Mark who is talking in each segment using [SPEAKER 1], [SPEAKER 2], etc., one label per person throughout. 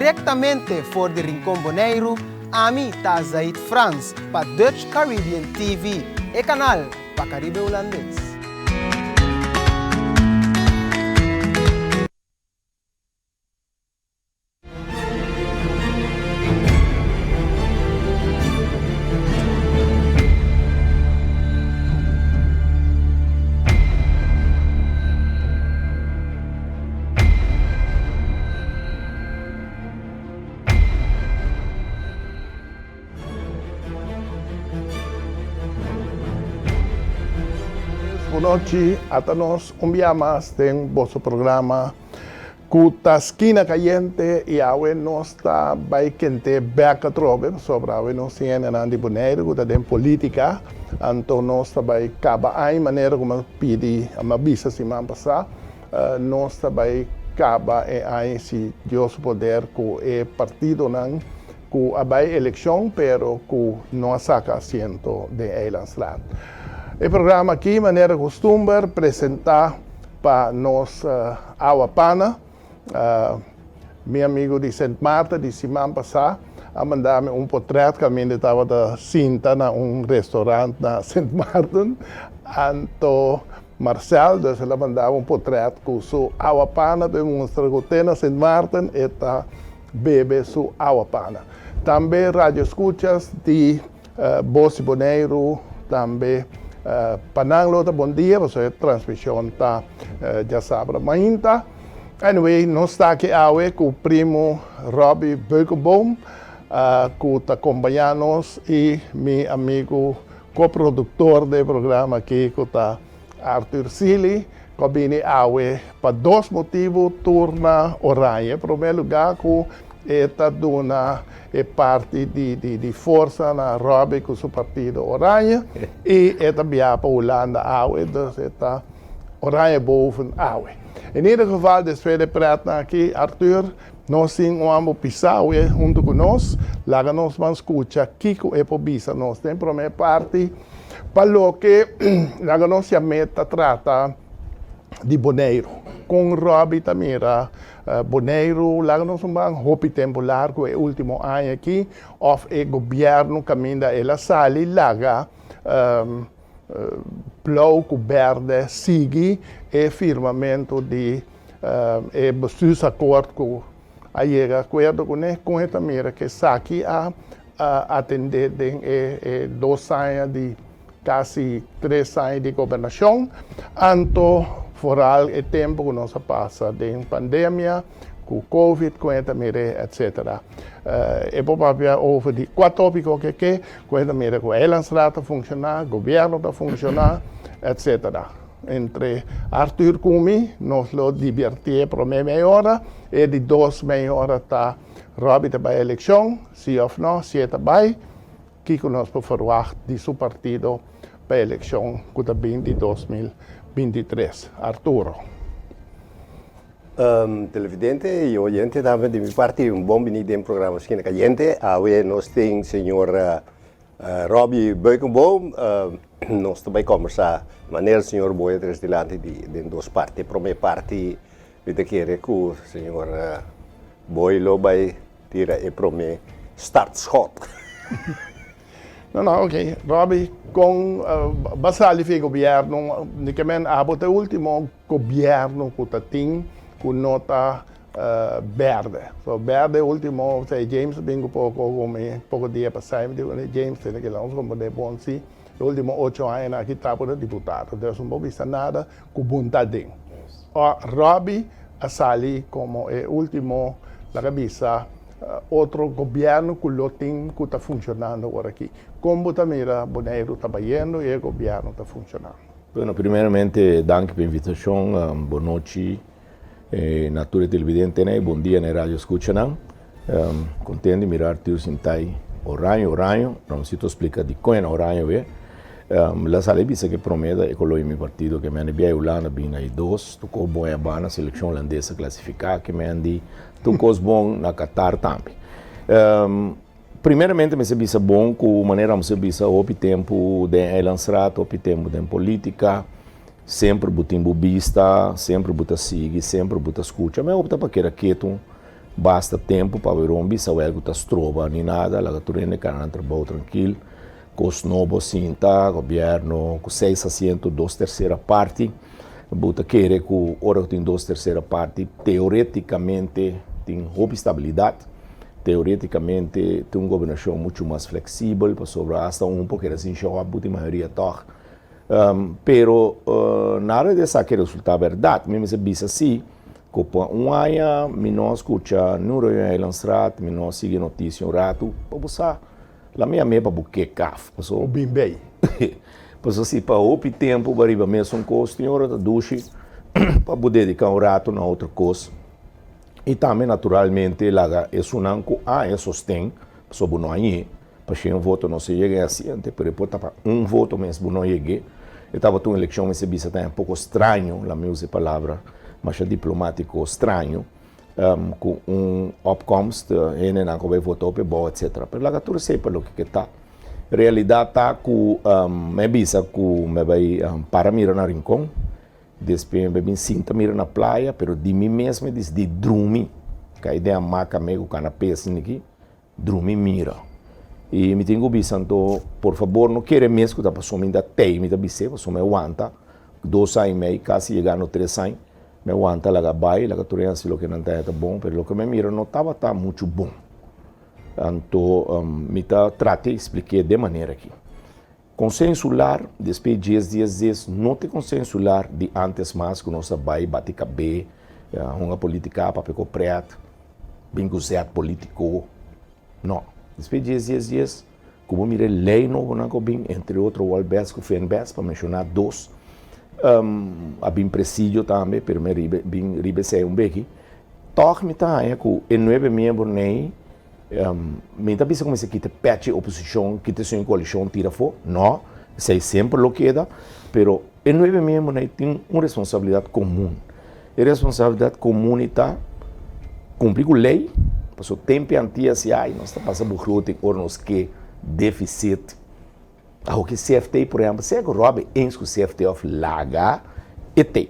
[SPEAKER 1] Direktamente for di Rincon Boneiru, ami ta Zaid Frans pa Dutch Caribbean TV, e kanal pa Karibe Hulandes.
[SPEAKER 2] Bonochi, ata nos un bia mas den boso programa Ku ta skina kayente i awe nos ta bai kent'é bèk atrobe pasobra awe nos tin hendenan di Boneiru ku ta den polítika, anto nos ta bai kaba aña manera ku mi a pidi, mi a bisa siman pasá, nos ta bai kaba e aña si Dios su poder ku e partidonan ku a bai elekshon pero ku no a saka asiento den Eilandsraad. E programa aki manera kustumber presentá Pa nos awa pana. Mi amigo di Sint Maarten di siman pasá a manda mi un potret kaminda e tabata sinta na un restaurant na Sint Maarten. Anto Marcel dus el a manda mi un potret ku su awa pana pa e mustra ku te na Sint Maarten e ta bebe su awa pana. Tambe radioescuchas di Bos di Boneiru tambe pa nan lo ta bon dia pasobra e transmision ta djasabra mainta. Anyway, nos ta aki awe ku primo Robby Beukenboom ku ta kompañá nos i mi amigu ko-produktor di e programa aki ku ta Arthur Sealy ku a bini awe pa dos motibu tur na Oranje. Promé lugá ku e ta duna e parti di forsa na Robbie ku su partido Oranje i e ta biaha pa Hulanda awe, dus e ta Oranje boven awe. In ieder geval despues di pretnan aki Arthur nos tin un ambo pisa awe huntu ku nos, laga nos ban skucha kiko e por bisa nos den promé parti. Pa loke laga nos yam'é ta trata di Boneiru. Kon Robbie ta mira Boneiru? Laga nos un ban hopi tempu largu e ultimo aña aki òf e gobièrnu kaminda el a sali laga blou ku bèrdè sigui e firmamentu di e bestuursakkoord ku a yega akuerdo kuné. Kon e ta mira ku esaki a atendé den e dos aña di kasi tres aña di gobernashon, anto foral e tempu ku nos a pasa den pandemia ku covid kon e ta mir'é etsetera. E por papia over di kua topiko ke ke, kon e ta mira ku eilandsraad ta funshoná, gobièrnu ta funshoná etsetera. Entre Arthur ku mi nos lo dibertí e promé mei ora, e di dos mei ora ta Robbie ta bai elekshon, si òf no, si e ta bai, kiko nos por ferwagt di su partido pa elekshon ku ta bin di 2023. Arturo.
[SPEAKER 3] Televidente i oyente tambe di mi parti un bon bini den programa Skina Kayente. Awe nos tin señor Robbie Beukenboom. Nos ta bai kombersá manera señor Boy a trese dilanti di den dos parti. E promé parti Mi ta kere ku señor Boy lo bai tira e prome startschot.
[SPEAKER 2] No, no, ok. Robbie, kon ba sali fi e gobièrnu? Di ke men abo ta e ultimo gobièrnu ku ta tin ku no ta bèrdè. So bèrdè e ultimo, osea James a bin ku poko ku mi poko dia pasá i mi di kuné, James tene kila nos komprendé bon si e ultimo ocho añanan aki ta por diputado. Entonces no por bisa nada ku bon ta den. Robbie a sali komo e ultimo, laga bisa, otro gobièrnu ku lo tin ku ta funshonando ora aki. Kon bo ta mira Boneiru ta bayendo i e gobièrnu ta funshonando?
[SPEAKER 4] Bueno, primeramente danki pa e invitashon. Bonochi na tur e televidentenan i bon dia na e radioskuchanan. Kontent di mira Arthur sintai oraño oraño, Ramsito splika dikon e na oraño awe. La sali bisa ke prome ta e koló di mi partido ke men a bia Hulanda bin na e dos, tur kos bon e a na selekshon hulandes a klasifiká ke men di tur kos bon na Qatar tambe. Primeramente mester bisa bon ku manera Ramsito bisa hopi tempu den eilandsraad, hopi tempu den politika, semper bo tin bo bista, semper bo ta sigui, semper bo ta skucha, men hopi ta pa keda ketu. Basta tempu pa werom bisa wèl ku ta stroba ni nada, laga tur hende kana nan trabou trankil. Kos nobo sinta, gobièrnu ku seis asiento, dos tersera parti. Bo ta kere ku ora ku tin dos tersera parti, teoretikamente tin hopi stabilidat, teoretikamente tin un gobernashon muchu mas fleksibel, pasobra asta un por keda sin show up, bo tin mayoria tòg. Pero nada di esaki a resultá bèrdat. Mi mester bisa si ku pa un aña mi no a skucha niun reunion Eilandstraat, mi no a sigui notisia un ratu, pa bo sa. La mi am'é pa bo ke kaf, paso.
[SPEAKER 2] Bo bin bei.
[SPEAKER 4] Paso si pa hopi tempu bo riba mesun kos, tin ora ta dushi pa bo dediká un ratu na otro kos. I tambe naturalmente laga esunnan ku a e sosten, paso bo no a ñe, pa shen voto no se yega e asiente, pero e por ta pa un voto mes bo no yeg'é. E tabata un elekshon mester bisa ta un poko straño, la mi usa e palabra masha diplomátiko, straño. Ku un opkomst, hendenan ku bai vota op e bou etsetera. Pero laga tur esei pa loke ke ta. Realidat ta ku mi a bisa ku mi bai para mira na Rincon, despues mi bai bin sinta mira na playa, pero di mi mes mi disidi drumi, kai den hamaka mi ku kanapé asin aki. Drumi mira. I mi tin ku bisa anto, por fabor no kere mes ku ta pasobra mi ta tei, mi ta bis'é pasobra mi a wanta dos aña i mei, kasi yegando tres aña, mi a wanta laga bai, laga tur hende hasi loke nan ta haña ta bon, pero loke mi a mira no tabata muchu bon. Anto mi ta trata di splik'é den manera aki. Konseho Insular, despues dies dies dies, no ta e Konseho Insular di antes mas ku nos a bai bati kabé, hunga politika, papia ku prèt, bin ku zèt politiko. No. Despues dies dies dies, ku bo mira e lei nobonan ku a bin, entre otro Wolbes ku Finbes, pa menshoná dos, a bin presidio tambe, pero mi a riba bin riba esei un beki, tòg mi ta haña ku e nuebe miembronan ei, Mi ta bisa ku mester kita pechi oposishon, kita esun koalishon tira afó. No, esei semper lo keda, pero e nuebe miembronan ei tin un responsabilidat komun. E responsabilidat komun ei ta kumpli ku lei, pasobra tempu e antia si ai nos ta pasa begroting ora nos ke defisit. Awoki CFT por ehèmpel, sea ku Robby eens ku CFT òf laga e tei.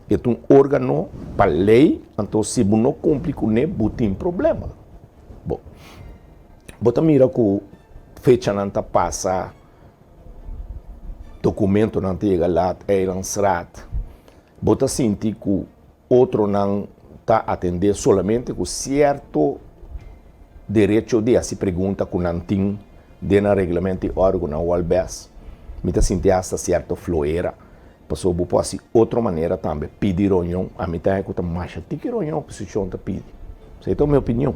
[SPEAKER 4] E ta un organo pa ley, anto si bo no cumpli cune bo tin problema. Bo bo ta mira cu fechanan ta pasa, documentonan ta yega laat, eilandsraad, bo ta sinti cu otronan ta atende solamente cu cierto derecho di haci pregunta cu nan tin den nan reglamento y orde cu nan wòrdu bes. Mi ta sinti hasta cierto floera. Pasobra bo por hasi otro manera tambe, pidi reunion. Ami ta haña ku ta masha tiki reunion oposishon ta pidi. Esei ta mi opinion.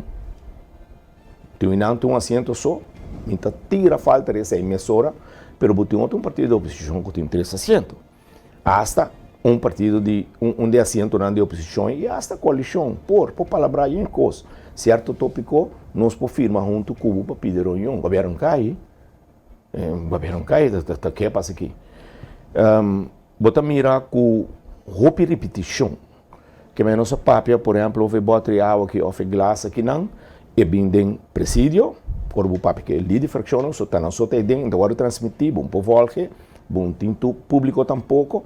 [SPEAKER 4] Tin un nan tin un asiento so, mi ta tira falta di esei mesora, pero bo tin otro un partido di oposishon ku tin tres asiento. Asta un partido di un di asientonan di oposishon i asta koalishon por por palabrá yen kos. Sierto topiko nos por firma huntu ku bo pa pidi reunion. Gobierno kai. Gobierno kai ta ke pasa aki. Bo ta mira ku hopi ripitishon. Ke men nos a papia por ehempel of e bòter di awa aki of e glas akinan e bin den presidio ora bo papia ku e lider di frakshonnan so ta nan so ta aden ta wòrdu transmití bo no por vòlge bo no tin tur públiko tampoko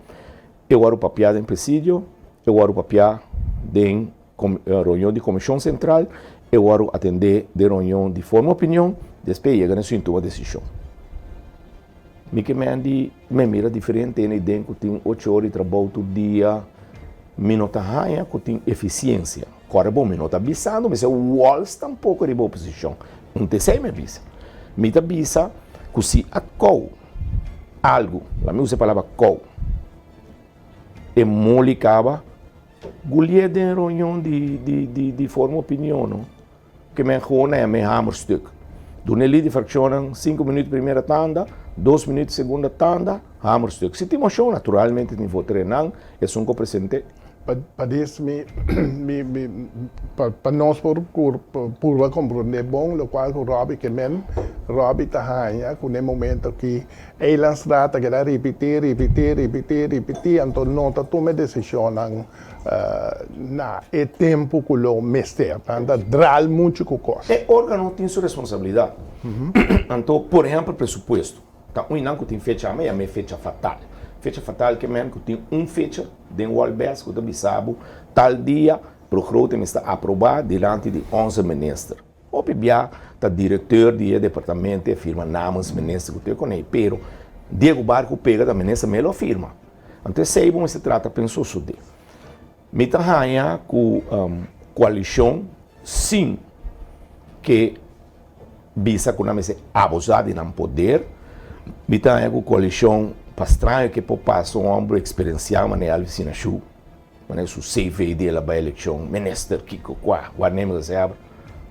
[SPEAKER 4] e wòrdu papia den presidio e wòrdu papia den Reunion di Komishon Sentral, e wòrdu atendé den reunion di forma opinion, despues e yega na su tuma desishon. Mi ke men di mi a mira diferente hende den ku tin ocho ora di trabou tur dia, mi no ta haña ku tin efisiensia. Kòrda bon, mi no ta bisando mi sa wòls tampoko riba oposishon, un ta esei mi a bisa. Mi ta bisa ku si a kou algu, laat mi usa e palabra kou, e moli kaba, Gulié den reunion di di di di forma opinion no ke men gewoon na men hamerstuk. Duna e lider frakshonnan sinku minuut primera tanda, dos minuut segunda tanda, hamerstuk. Si tin moshon naturalmente tin voterenan esun ku presente.
[SPEAKER 2] Pa pa des mi mi mi pa pa nos por purba komprondé bon lokual ku Robby ke men Robby ta haña ku na e momento aki Eilandsraad ta keda ripití, ripití, ripití, ripití, anto no ta tuma e desishonnan na e tempu ku lo mester. Nan ta dral muchu ku kos.
[SPEAKER 4] E órgano tin su responsabilidat. Anto, por ehèmpel, presupuesto. Ta un nan ku tin fecha, ami a yama e fecha fatal. Fecha fatal ke men ku tin un fecha den Wòlbès ku ta bisa bo tal dia. Begroting mester aprobá dilanti di onze minister. Hopi bia ta directeur di e departamento e firma namens minister cu te con pero dia cu barco pega ta minister me lo firma. Anto esey bo mester trata pen sosode. Mi ta haya cu coalicion sin ke bisa cu nan mester abusa di nan poder. Mi ta haya cu coalicion pa straño ke por pasa un homber experienciado manera Elvis Sinashu. Manera su CV di el a bai eleccion, minister, kico, cua, waarnemers a sehebra.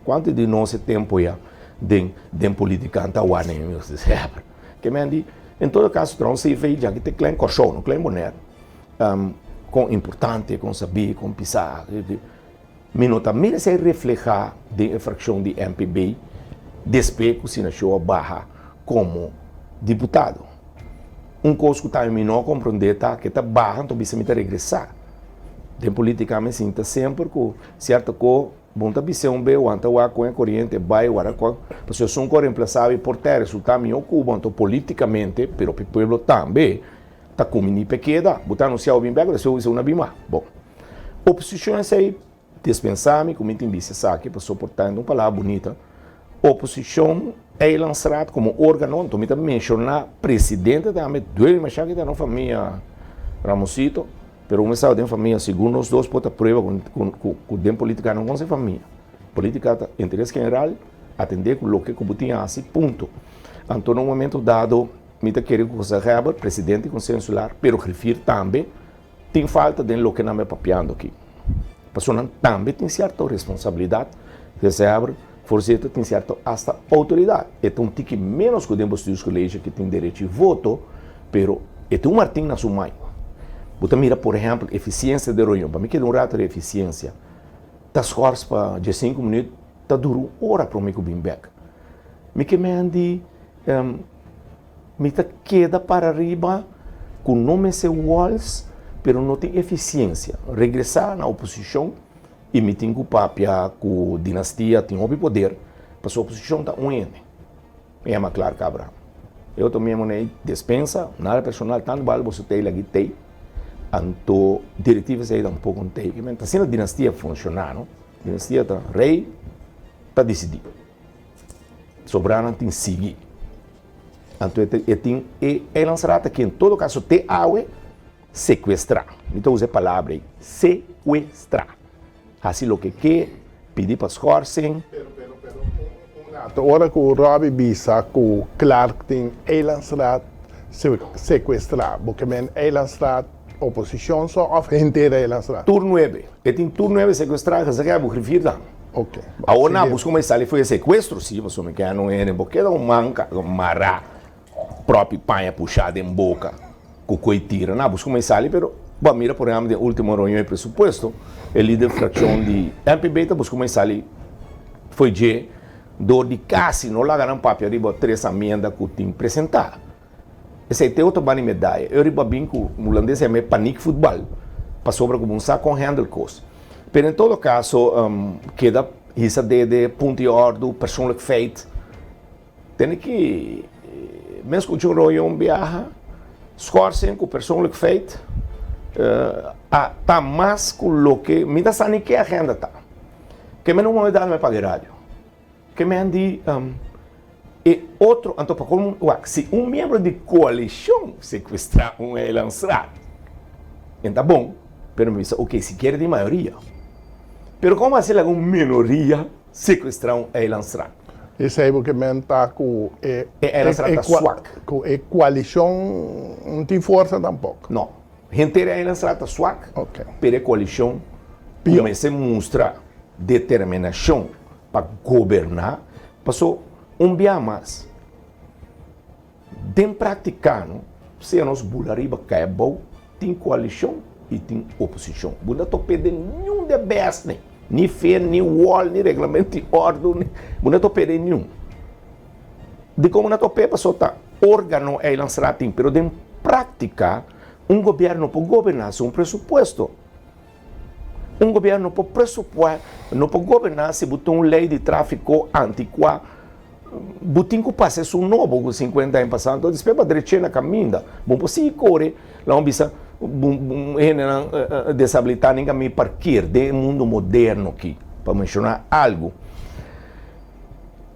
[SPEAKER 4] Cuanto di nos e tempo ya den den politica ta waarnemers a sehebra? Ke men di, en todo caso traha un CV djaki te klein Kòrsou, no klein Bonaire. Kon importante, kon sabí, kon pisá. Mi no ta mira esei reflehá den e fraccion di MPB despues cu Sina Show a baha como diputado. Un cos cu tambe mi no a comprende ta cu e ta baha anto bisa mi ta regresa. Den politica mi sinta semper cu cierto co bon ta bis'e un be wanta wak con e coriente bay wara con pasobra esun cu a reemplasa bo por ta resulta mihor cu bo anto politicamente pero pa e pueblo tambe ta cumini pa e keda. Bo ta anuncia bo bin bek despues bo bisa bo na bin mas. Bon. Oposishon esei dispensá mi ku mi tin bisa esaki paso por tantu un palabra bunita. Oposishon Eilandsraad komo órgano, anto mi ta menshoná presidente tambe, duele mashá ki ta nos famia Ramosito, pero un esaki den famia segun nos dos por ta prueba ku den polítika no konse famia. Polítika ta interes general, atendé ku loke ku bo tin hasi, punto. Anto na un momento dado mi ta kere ku José Heber, presidente di Konseho Insular, pero grifir tambe, Tin falta den loke nan be papiando aki. Pasobra nan tambe tin sierto responsabilidat, gezaghebber, voorzitter, tin sierto hasta outoridat. E ta un tiki menos ku den bestuurscollege ki tin derecho di voto, pero e tin un martin na su mai. Bo ta mira por ehempel efisiensia den reunion. Pa mi keda un rato di efisiensia ta schors pa diesinku minuut, ta dura un ora prome ku bin bek. Mi ke men di. Mi ta keda para riba ku no mester wals pero no tin efisiensia. Regresá na oposishon i mi tin ku papia ku dinastia tin hopi poder pasobra oposishon ta un hende. Mi yama Clark Abraham. E otro miembro nei despensa, nada personal, tantu bal boso tei lagi tei. Anto direktiva esei tampoko no tei. Ta asina dinastia funshoná no. Dinastia ta rei ta disidí. Sobranan tin sigui. Anto e tin e eilandsraad aki en todo caso te awe secuestra. Mi ta usa e palabra ei, secuestra. Haci loke ke, pidi pa schorsing.
[SPEAKER 2] Pero, pero, pero, un rato. Ora cu Robbie bisa cu Clark tin eilandsraad secuestra, bo ke men eilandsraad oposicion so of henter eilandsraad?
[SPEAKER 4] Tur nuebe. E tin tur nuebe secuestra, gezegd bo griffier dan.
[SPEAKER 2] Ok.
[SPEAKER 4] Awor nan a busca un sali for e secuestro, si, pasobra mi keda no hende bo keda un man mará propi paña pushá den boca cu coy tira. Nan a busca un sali pero bo a mira por ehempel den ultimo reunion di presupuesto e lider fraccion di MPB ta busca un sali for dje door di casi no laga nan papia riba tres amienda cu tin presenta. Esei te otro banda di medaya. Eu riba bin ku hulandes yama e paniekvoetbal, pasobra ku bo no sa kon handle kos. Pero en todo kaso, keda hisa dede, punto di òrdu, persoonlijk feit. Tene ki mes ku John Roy un biaha, schorsing ku persoonlijk feit a ta mas ku loke mi ta sa ni ke agenda ta. Ke mi no moe dal mi paga e radio. Ke men di e otro, anto pa kon wak, si un miembro di koalishon sekuestrá un eilandsraad, en ta bon, pero mi bisa oke, si kier di mayoria. Pero kon bo hasi laga un minoria sekuestrá un eilandsraad?
[SPEAKER 2] Esei bo ke men ta ku e
[SPEAKER 4] E eilandsraad ta swak.
[SPEAKER 2] Ku e koalishon no tin forsa tampoko.
[SPEAKER 4] No. Henter e eilandsraad ta swak, pero e koalishon kuminsá mustra determinashon pa goberná, paso un bia mas den práktika no sea nos bula riba kai abou tin koalishon i tin oposishon. Bo no ta top'é den niun de bes ni, ni fe, ni wòl, ni reglamento di òrdu, bo no ta top'é den niun. Dikon bo no ta top'é? Paso ta órgano eilandsraad tin, pero den práktika un gobièrnu no por goberná sin un presupuesto. Un gobierno no por presupuá, no por goberná si bo tin un lei di tráfiko antikuá. Bo tin ku pasa esun nobo ku sinkuenta aña pasá. Anto despues bo a drech'é na kaminda. Bo no por sigui kore. Laga bo bisa, Hendenan desabilitá nin kami parkeer den e mundo moderno aki, pa menshoná algu.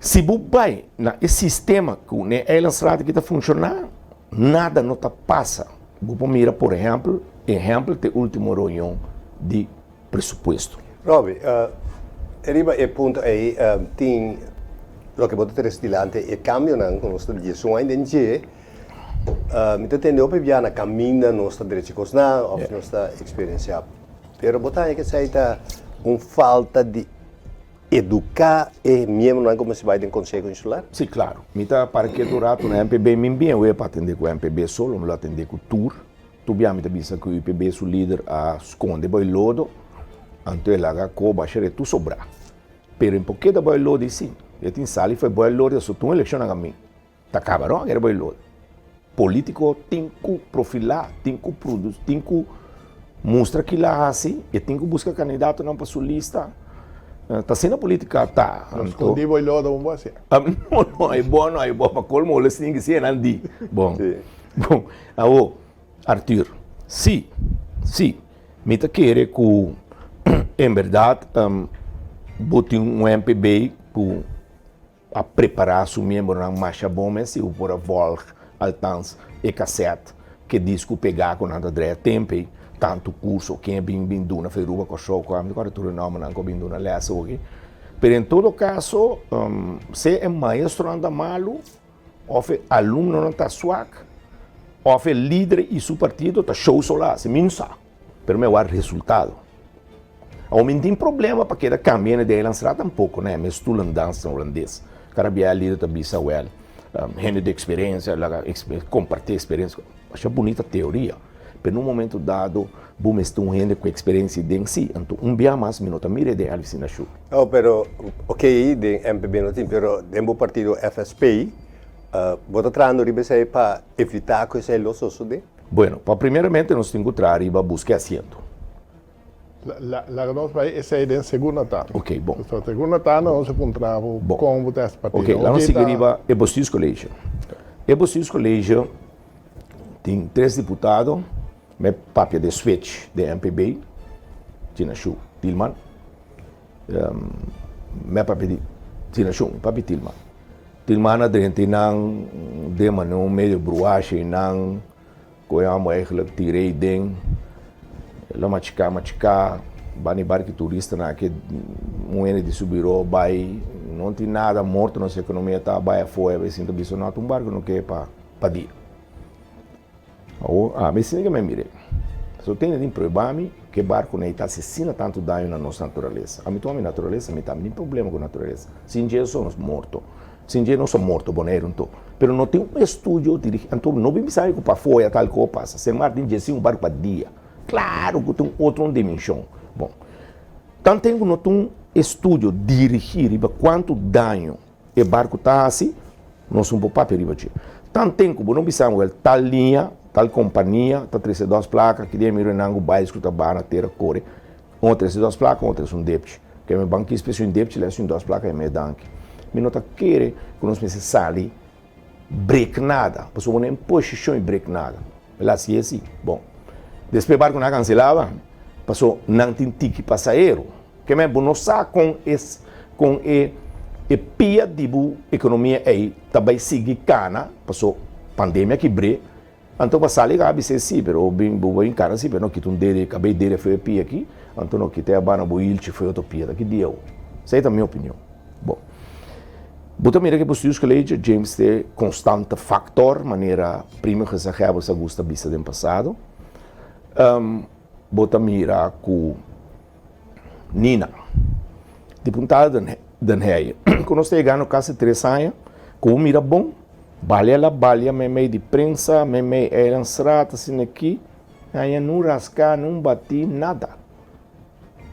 [SPEAKER 4] Si bo bai na e sistema ku n'e eilandsraad aki ta funshoná, nada no ta pasa. Bo por mira por ehèmpel, ehèmpel ta e último reunion di presupuesto.
[SPEAKER 3] Robbie, riba e punto ei tin loke bo ta trese dilanti e kambionan ku nos ta diesun aña den dje. Mi ta tende hopi bia na kaminda nos ta drecha kosnan òf nos ta eksperensiá. Pero bo ta haña ku esei ta un falta di eduká e miembronan ku mester bai den Konseho Insular?
[SPEAKER 4] Sí, klaro. Mi ta para ketu un ratu na MPB. Mi bien wea pa atendé ku MPB solo, mi lo atendé ku tur. Tur bia mi ta bisa ku UPB su lider a skonde bai lodo, anto e laga koba asha tur sobrá. Pero en por keda bai lodo i sin. E tin sali for bai lodo aso tur elekshonnan a mi. Ta kaba no a bai lodo. Politiko tin ku profilá, tin ku produsí, tin ku mustra kila hasi, e tin ku buska kandidatonan pa su lista. Ta asina politika ta.
[SPEAKER 2] No skondí bo e lodo un bo hasié.
[SPEAKER 4] No, no, e bo no, e bo pa kolmo lo sinti si nan di. Bon. Bon, awo, Arthur, si, si, mi ta kere ku en bèrdat bo tin un MPB ku a prepará su miembronan masha bon mes, si bo por a vòlg altans e kasèt ku e disku pegá ku nan ta drea tempu ei, tantu kurso ken a bin bin duna for Aruba, Kòrsou, kua mi ta kòrda tur e nòmbernan ku a bin duna lès oki. Pero en todo kaso, sea e maestronan ta malu, Of e alumnonan ta swak, of e lider i su partido ta show sola, si mi no sa, pero mi a wak resultado. Awor mi no tin problema pa keda cambia hende di Eilandsraad tampoco, ne, mi stoelendans na holandes. Cada bia e lider ta bisa wel, hende di experiencia, laga comparti experiencia. Masha bunita teoria, pero na un momento dado bo mester un hende cu experiencia den si, anto un bia mas mi no ta mira e den Elvis Inaciu.
[SPEAKER 3] Oh, pero ok, den MPB no tin, pero den bo partido FSP, bo ta trahando riba esei pa evita cu esei lo sosode?
[SPEAKER 4] Bueno, pa primeramente nos tin cu traha riba busca e asiento.
[SPEAKER 2] Laga nos bai esei den segunda tanda.
[SPEAKER 4] Ok, bon.
[SPEAKER 2] So, segunda tanda nos a puntra bo con bo ta es partido.
[SPEAKER 4] Ok, laga nos sigui riba e bestuurscollege. E bestuurscollege tin tres diputado, me papia de switch den MPB, Gina Shu, Tilman. Me papia di Gina Shu, mi papia Tilman. Tilman a drenta einan den manera un medio bruasha einan. Koe amo eigenlijk tir'é den lo machiká machiká bani barki turistanan aki un hende di su biro bai no tin nada morto nos ekonomia ta bai afó e sinta bisa no ta un barko no ke pa pa dia awor ami asina ke mi a mir'é so tende tin prueba mi ke barkonan ei ta hasi asina tantu daño na nos naturalesa ami tuma mi naturalesa mi tambe tin problema ku naturalesa sin dje so nos morto. Sin dje nos a morto Boneiru anto. Pero no tin un estudio dirigi anto no bin bisa ku pafó ya tal ko pasa. Sint Maarten dje sin un barku pa dia. Klaro ku tin otro un dimenshon. Bon. Tanten ku no tin un estudio dirigi riba kuantu daño e barku ta hasi, nos no por papia riba dje. Tanten ku bo no bisa wèl tal liña, tal kompania ta trese dòs plaka, ki dia mi renan ku bai ku ta baha na tera kore. Un a trese dos plaka, un a trese un depchi. Ke mi ban kis p'e un depchi, lesa un dos plaka e me danki. Mi no ta kere ku nos mester sali brek nada, pasobra bo no en posishon di brek nada. Mi la hasi esi. Bon. Despues barku nan a kanselá, paso nan tin tiki pasahero. Ke men bo no sa kon e kon e e pia di bo ekonomia ei ta bai sigui kana, paso pandemia kibr'é. Anto pa sali ka bis'é si, pero bin bo bin kara si, pero no kita un dede, kabei dede foi e pia aki, anto no kita e abana bo ilchi foi otro pia, ta ki dia awo? Esei ta mi opinion. Bon. Bo ta mira ku e bestuurscollege James t'e constante factor, manera Primo Gezaghebber sa gusta bisa den pasado. Bo ta mira ku Nina, dipuntada Den Heyer, ku nos ta yegando kasi tres aña, ku bo mira bon, Balia la balia meimei di prensa, meimei eilandsraad, asina aki, aña nun raská, nun batí, nada.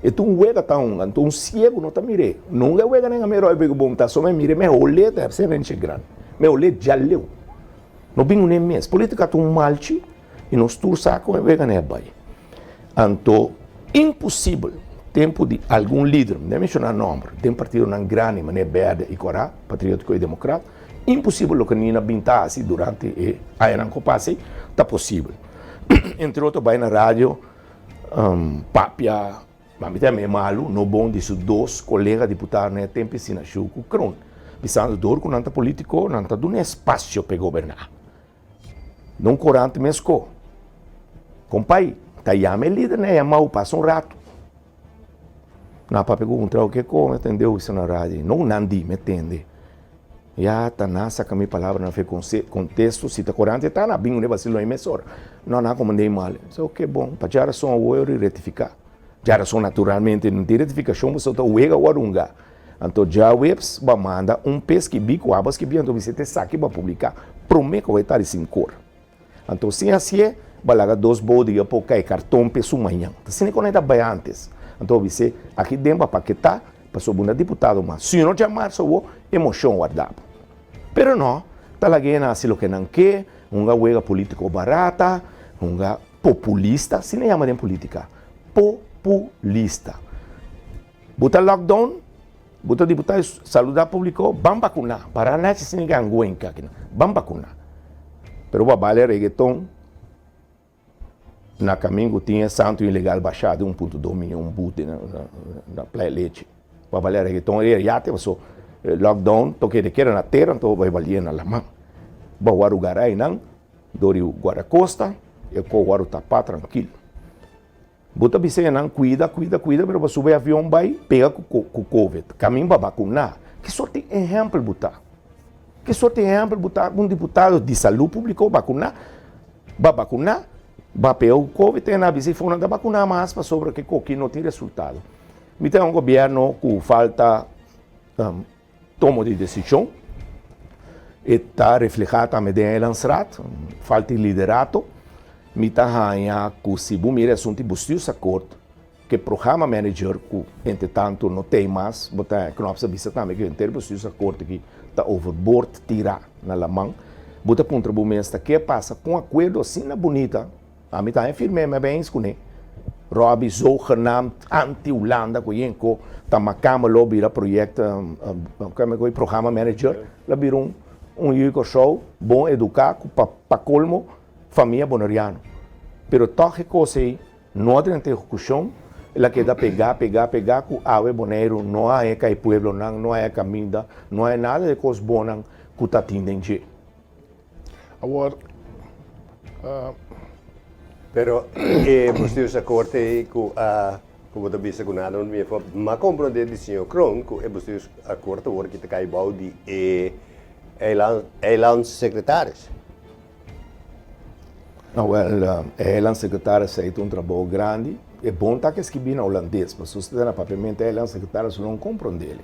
[SPEAKER 4] E ta un wega ta hunga, anto un siegu no ta mir'é. Nunga e wega nen a mir'é oi bon ta, so me mir'é me hol'é ta hèpsé renchi grandi, me hol'é djaleu. No bin uné mes. Polítika ta un malchi i nos tur sa kon e wega nen a bai. Anto imposibel tempu di algun lider, mi ta menshoná nòmber, den partidonan grandi manera Bèrdè i Kòrá, Patriótiko i Demokrat, Imposibel loke Nina bin ta hasi durante e añanan ku pasa ei ta posibel. entre otro bai na radio papia, ma mi ta yama e malu, no bon di su dos kolega diputado na e tempu e Sinashu ku Kroon, bisando dor ku nan ta politiko nan ta duna espasio pa e goberná. Na un korant mes ko. Kompai, ta yama e lider na yamau pasa un ratu. Na papia ku un trago ke ko, mi tende oisa na radio. No nan di, mi tende. Ya ta nan saka mi palabra nan fe kontesto, si ta korant e ta na bin un basilon e mesora. No nan komand'é mal. Mi sa oke bon, pa djarason awor e retifiká. Djarason naturalmente no tin retifikashon pasobra ta wega warunga. Anto djaweps bo a manda un p'e skibí ku abo a skibí anto bis'é ta esaki bo a publiká promé ku bo e ta di sinkor. Anto sin hasié bo a laga dos bodega por kai karton p'e su mañan. Ta asina ku nan ta bai ántes. Anto bo bis'é aki den bo a paketá pasobra bo no ta diputado mas. Si no djamarsa awor e moshon warda bo. Pero no, ta lag'é nan hasi loke nan ke, hunga wega polítiko barata, hunga populista, asina yama den polítika, populista. Bo ta lockdown, bo ta diputa saluda publico, ban bakuna, para nachi sin ganguenka aki nan, ban bakuna. Pero bo a balia reggaeton na kamin ku tin e santo ilegal basha di 1.2 miyon bute na Playa Leche. Bo a balia reggaeton e yate paso lockdown toke de keda na tera anto bo bai balia na laman. Bo a wòrdu gara einan dor di guardacosta e ko wòrdu tapa trankil. Bo ta bisa nan cuida, cuida, cuida, pero bo subi avion bay pega cu covid. Camin pa vacuna. Ki sort di ehempel bo ta? Ki sort di ehempel bo ta cu un diputado di salud publico vacuna, ba vacuna, ba pega cu covid y nan a bisa y nan ta vacuna mas pasobra ke koki no tin resultado. Mi ta un gobierno cu falta tomo di desishon. E ta reflehá tambe den e Landsraad, falta di liderato. Mi ta haña ku si bo mira e asuntu di Bestuursakkoord, ku e programmamanager ku entretantu no t'ei mas, bo ta haña Knops a bisa tambe ku henter Bestuursakkoord aki ta overboord tirá na laman. Bo ta puntra bo mes ta ke a pasa ku un akuerdo asina bunita. Ami ta haña firm'é, mi a bin eens kuné. Robbie zogenaamd anti-Hulanda ku yen ko ta makamba lo bira project programma manager lo bira un un yu di Kòrsou bon eduká ku pa pa kolmo famia boneriano. Pero tòg e kos ei no a drenta ehekushon, el a keda pegá pegá pegá ku awe Boneiru no a haña kai pueblonan, no a haña kaminda, no a haña nada di e kos bonnan ku ta tin den dje.
[SPEAKER 2] Awor,
[SPEAKER 3] Pero e bestuursakkoord ei ku a ku bo ta bisa ku nada no ta mira for, m'a komprondé di señor Kroon ku e bestuursakkoord awor ki ta kai bou di e eilandssecretaris.
[SPEAKER 4] No, wèl, e eilandssecretaris ei ta un trabou grandi. E bon ta ku e skibí na hulandes, pasobra si ta na papiamentu e eilandssecretaris lo no komprondé.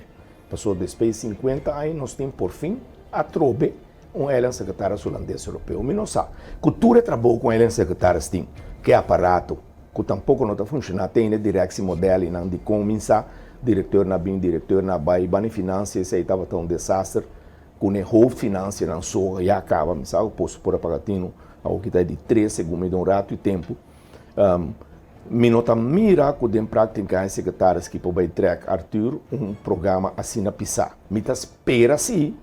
[SPEAKER 4] Pasobra despues di 50 aña nos tin por fin atrobe un eilandsecretaris hulandes europeo. Mi no sa cu tur e trabou cu un eilandsecretaris tin, cu e aparato cu tampoco no ta funciona, te ainda directie model y nan di con mi sa, directeur na bin, directeur na bay, bani financia esey tabata un desaster cu ne hoofdfinancianan so ya caba, mi sa cu posto por a paga tino, awor ki ta e di tres segun mi den un rato y tempo. Mi no ta mira ku den práktika e sekretaris ki por bai trèk Arthur un programa asina pisá. Mi ta spera sí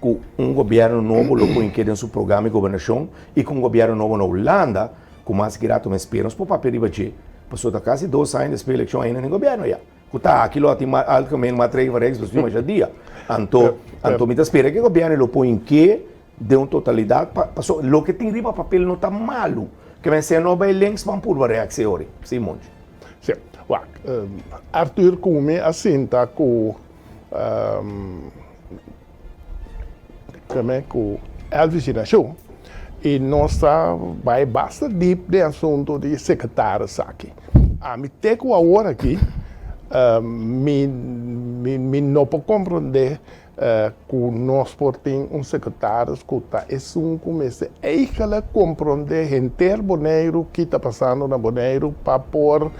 [SPEAKER 4] ku un gobièrnu nobo lo por ink'é den su programa di gobernashon i ku un gobièrnu nobo na Hulanda ku mas grato mi spera nos por papia riba dje pasobra ta kasi dos aña despues di elekshon ainda den gobièrnu ya ku ta aki lo a tin algemeen maatregel van Rijksbestuur masha dia. Anto anto mi ta spera ku e gobièrnu lo por ink'é Den un totalidat pa paso loke tin riba papel no ta malu. Ke men sea no bay links ban purba reactie ori. Si Monchi.
[SPEAKER 2] Si. Wak, Arthur ku mi a sinta ku keme ku Elvis Inacion i nos ta bay basta diep den asuntu di sekretaris aki. Ami te ku awor aki mi mi no por komprondé Ku nos por tin un sekretaris ku ta esun ku mester eigelijk komprondé henter Boneiru ki ta pasando na Boneiru pa por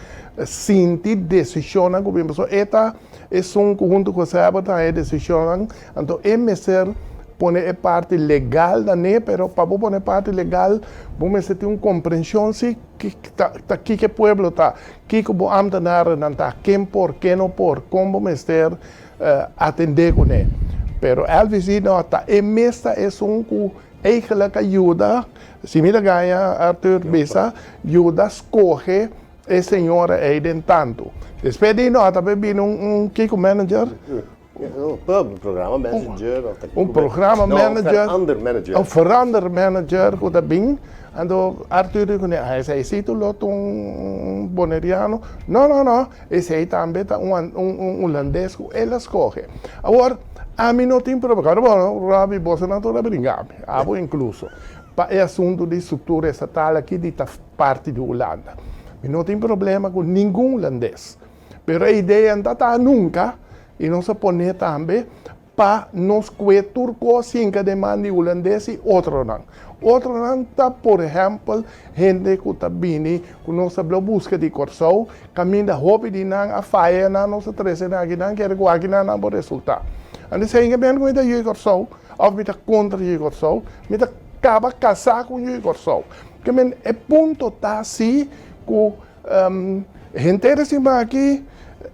[SPEAKER 2] sinti desishonnan ku bin. Pasobra e ta esun ku huntu ku Sèba ta haña e desishonnan, anto e mester pone e parti legal na ne, pero pa bo pone e parti legal bo mester tin un komprenshon si ta kiko e pueblo ta, kiko bo ámtenarennan ta, ken por, ken no por, kon bo mester atendé kuné. Pero Elvis di no, ta e mes ta esun ku Eigenlijk a yuda, si mi ta gaña Arthur bisa, yuda skohe e señora ei den tantu. Despues di no ta bini un kiko manager?
[SPEAKER 3] Un programa manager.
[SPEAKER 2] Un programa manager.
[SPEAKER 3] No, verander manager.
[SPEAKER 2] Un verander manager ku ta bin. Anto Arthur di kuné, ah esei si tu lo ta un boneriano. No, no, no, esei tambe ta un hulandes ku el a skohe. Awor, ami no tin problema, kòrda bo, Robbie, bosonan tur a bringa mi, abo inkluso, pa e asuntu di struktura estatal aki di ta parti di Hulanda. Mi no tin problema ku ningun hulandes, pero e idea no ta ta nunka, i nos a pone tambe pa nos kue tur kos hinka den man di hulandes i otronan. Otronan ta por ehèmpel hende ku ta bini ku nos ta blo buska di Kòrsou, kaminda hopi di nan a faya nan, nos a trese nan aki, nan kere ku aki nan nan por resultá. Anto esei ke men ku mi ta yu di Kòrsou òf mi ta kontra yu di Kòrsou, mi ta kaba kasá ku un yu di Kòrsou. Ke men e punto ta si ku henter e siman aki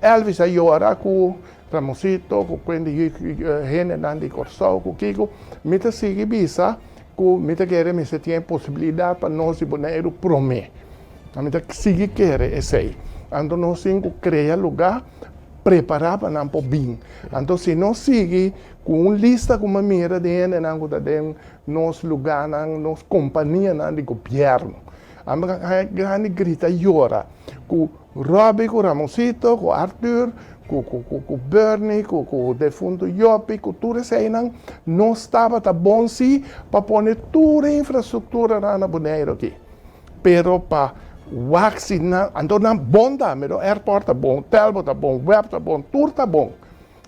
[SPEAKER 2] Elvis a yora ku Ramosito ku kuende hendenan di Kòrsou ku kiko, mi ta sigui bisa ku mi ta kere mester tin e posibilidat pa nos di Boneiru promé. Mi ta sigui kere esei. Anto nos tin ku krea lugá prepará pa nan por bin. Anto si nos sigui ku un lista ku mi a mira di hendenan ku ta den nos lugánan, nos kompanianan di gobièrnu, ami ta haña grandi grita yora ku Robbie ku Ramosito, ku Arthur, ku ku Bernie, ku ku defuntu Joppy, ku tur eseinan, nos tabata bon si pa pone tur e infrastrukturanan na Boneiru aki. Pero pa wak si nan, anto nan bon tambe, no, airport ta bon, Telbo ta bon, web ta bon, tur ta bon.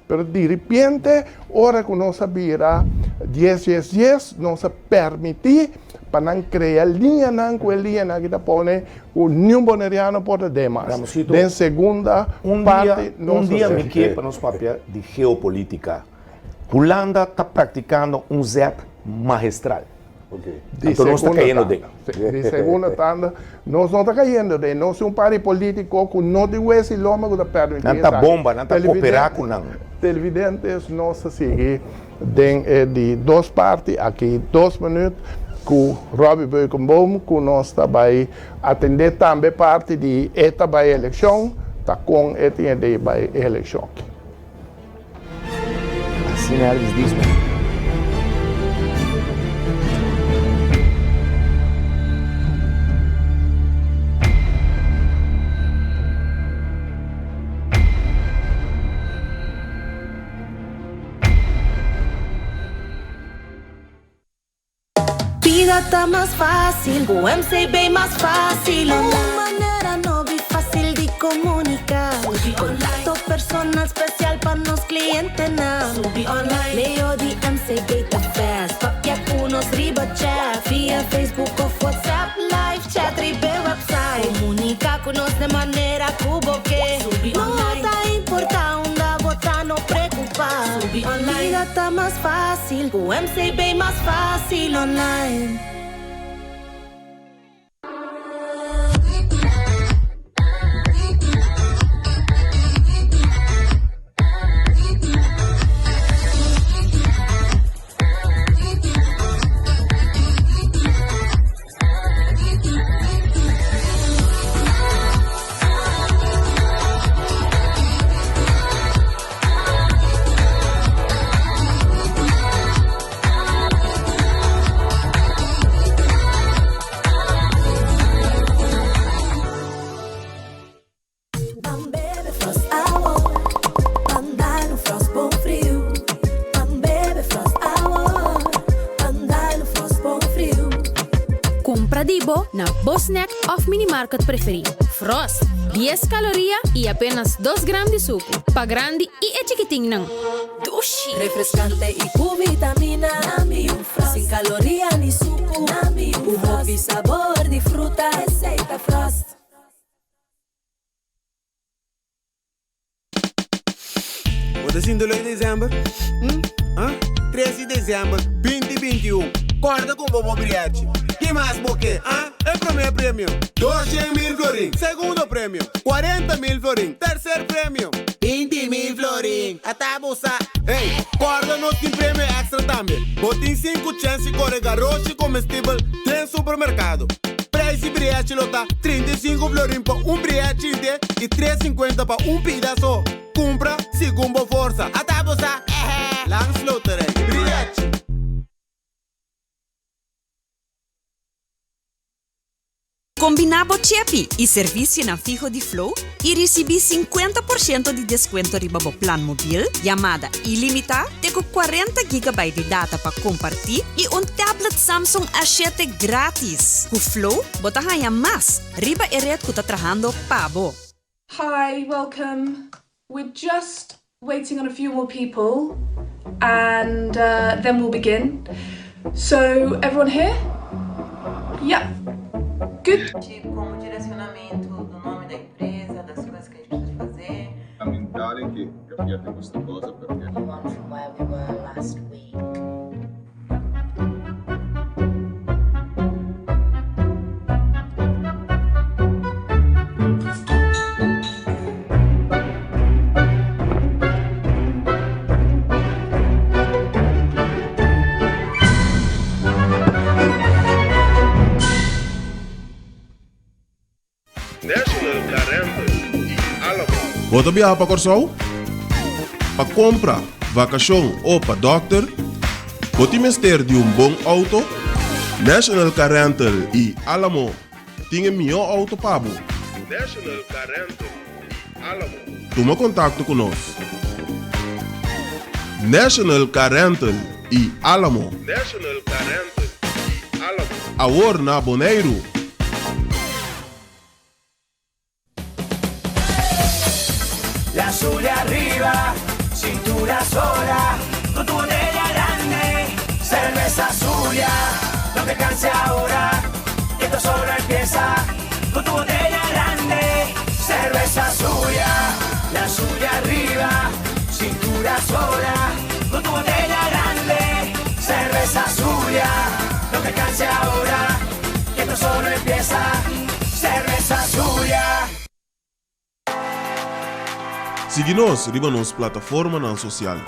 [SPEAKER 2] Pero diripiente ora ku nos a bira dies dies dies nos a permití pa nan krea liñanan ku e liñanan aki ta pone ku niun boneriano por ta den mas.
[SPEAKER 4] Ramosito,
[SPEAKER 2] Den segunda
[SPEAKER 4] un
[SPEAKER 2] parti
[SPEAKER 4] dia,
[SPEAKER 2] nos
[SPEAKER 4] un
[SPEAKER 2] ta
[SPEAKER 4] dia mi
[SPEAKER 2] segi.
[SPEAKER 4] ke pa nos papia di geopolítika. Hulanda ta praktikando un zet magistral.
[SPEAKER 2] Di
[SPEAKER 4] Anto nos ta
[SPEAKER 2] segunda
[SPEAKER 4] kayendo den.
[SPEAKER 2] tanda. Di segunda tanda nos no ta kayendo den. Nos tin un par di politico ku no tin wes i lomba ku ta permití
[SPEAKER 4] Nan ta
[SPEAKER 2] esaki.
[SPEAKER 4] bomba, nan ta koperá ku nan.
[SPEAKER 2] Televidentes, nos ta sigui den e di dos parti aki dos minuut ku Robby Beukenboom ku nos ta bai atendé tambe parti di e ta bai elekshon, ta kon e tin e di bai e elekshon aki.
[SPEAKER 4] Asina Elvis Disman.
[SPEAKER 5] Bida ta mas fácil ku MCB mas fácil. Un manera nobo i fácil di komuniká. Kontakto personal spesial pa nos klientenan. Medio di MCB ta fast, papia ku nos riba chat. Via Facebook òf WhatsApp, live chat riba e website. Komuniká ku nos den manera ku bo ke. No ta importá unda bo ta, no prekupá. Bida ta mas fácil. Ku MCB mas fásil online. Ban bebe Frost awor, ban dal un Frost bon friu. Ban bebe Frost awor, ban dal un Frost bon friu.
[SPEAKER 6] Kumpra di bo na bo snack òf minimarket preferí. Frost, dies kaloria i apenas dos gram di suku. Pa grandi i e chikitinnan.
[SPEAKER 5] Dushi! Refreskante i ku vitamina. Nami un Frost. Sin kaloria ni suku. Nami un Frost. Ku hopi sabor di fruta. Esei ta Frost.
[SPEAKER 7] Bo ta sinti lo e december? Hm? Ah? Tres di december, binti binti un. Corda con bo bo briachi. Ki mas bo ke? Ah? E prome premio, 200.000 florin. Segundo premio, 40.000 florin. Tercer premio, 20.000 florin. Ata bo sa. Hey, corda nos tin premio extra tambe. tambe. Bo tin sinku chèns di kore garoshi komestibel den supermerkado. Prijs di brièchi lo ta 35 florin pa un brièchi inte i 3,50 pa un pida so. Kumpra segun bo forsa. Ata bo sa! Ehè! Landsloterij. Brièchi!
[SPEAKER 8] Kombiná bo chepi i servisionan fiho di Flow i risibí sinkuenta por shento di deskuento riba bo plan mobil, yamada ilimitá, te ku kuarenta gigabyte di data pa kompartí i un tablet Samsung A shete grátis. Ku Flow bo ta haña mas riba e ret ku ta trahando pa bo.
[SPEAKER 9] Hi, welcome. We're just waiting on a few more people and uh, then we'll begin. So, everyone here? Yeah. Good.
[SPEAKER 10] Como direcionamento do nome da empresa, das coisas que a gente precisa fazer.
[SPEAKER 11] Fondamentale che capiate questa cosa perché.
[SPEAKER 12] Move on from where we were last week.
[SPEAKER 11] National Car Rental i Alamo.
[SPEAKER 7] Bo ta biaha pa Kòrsou? Pa kompra, vakashon o pa dòkter? Bo tin mester di un bon outo? National Car Rental i Alamo tin e mihó outo pa bo.
[SPEAKER 11] National Car Rental i Alamo.
[SPEAKER 7] Tuma kontakto ku nos. National Car Rental i Alamo.
[SPEAKER 11] National Car Rental i Alamo.
[SPEAKER 7] Awor na Boneiru.
[SPEAKER 13] La Zulia arriba, cintura sola, con tu botella grande, cerveza Zulia, no te canses ahora, que esto solo empieza, con tu botella grande, cerveza Zulia, la Zulia arriba, cintura sola, con tu botella grande, cerveza Zulia, no te canses ahora, que esto solo empieza, cerveza Zulia.
[SPEAKER 7] Sigui nos riba nos plataformanan sosial.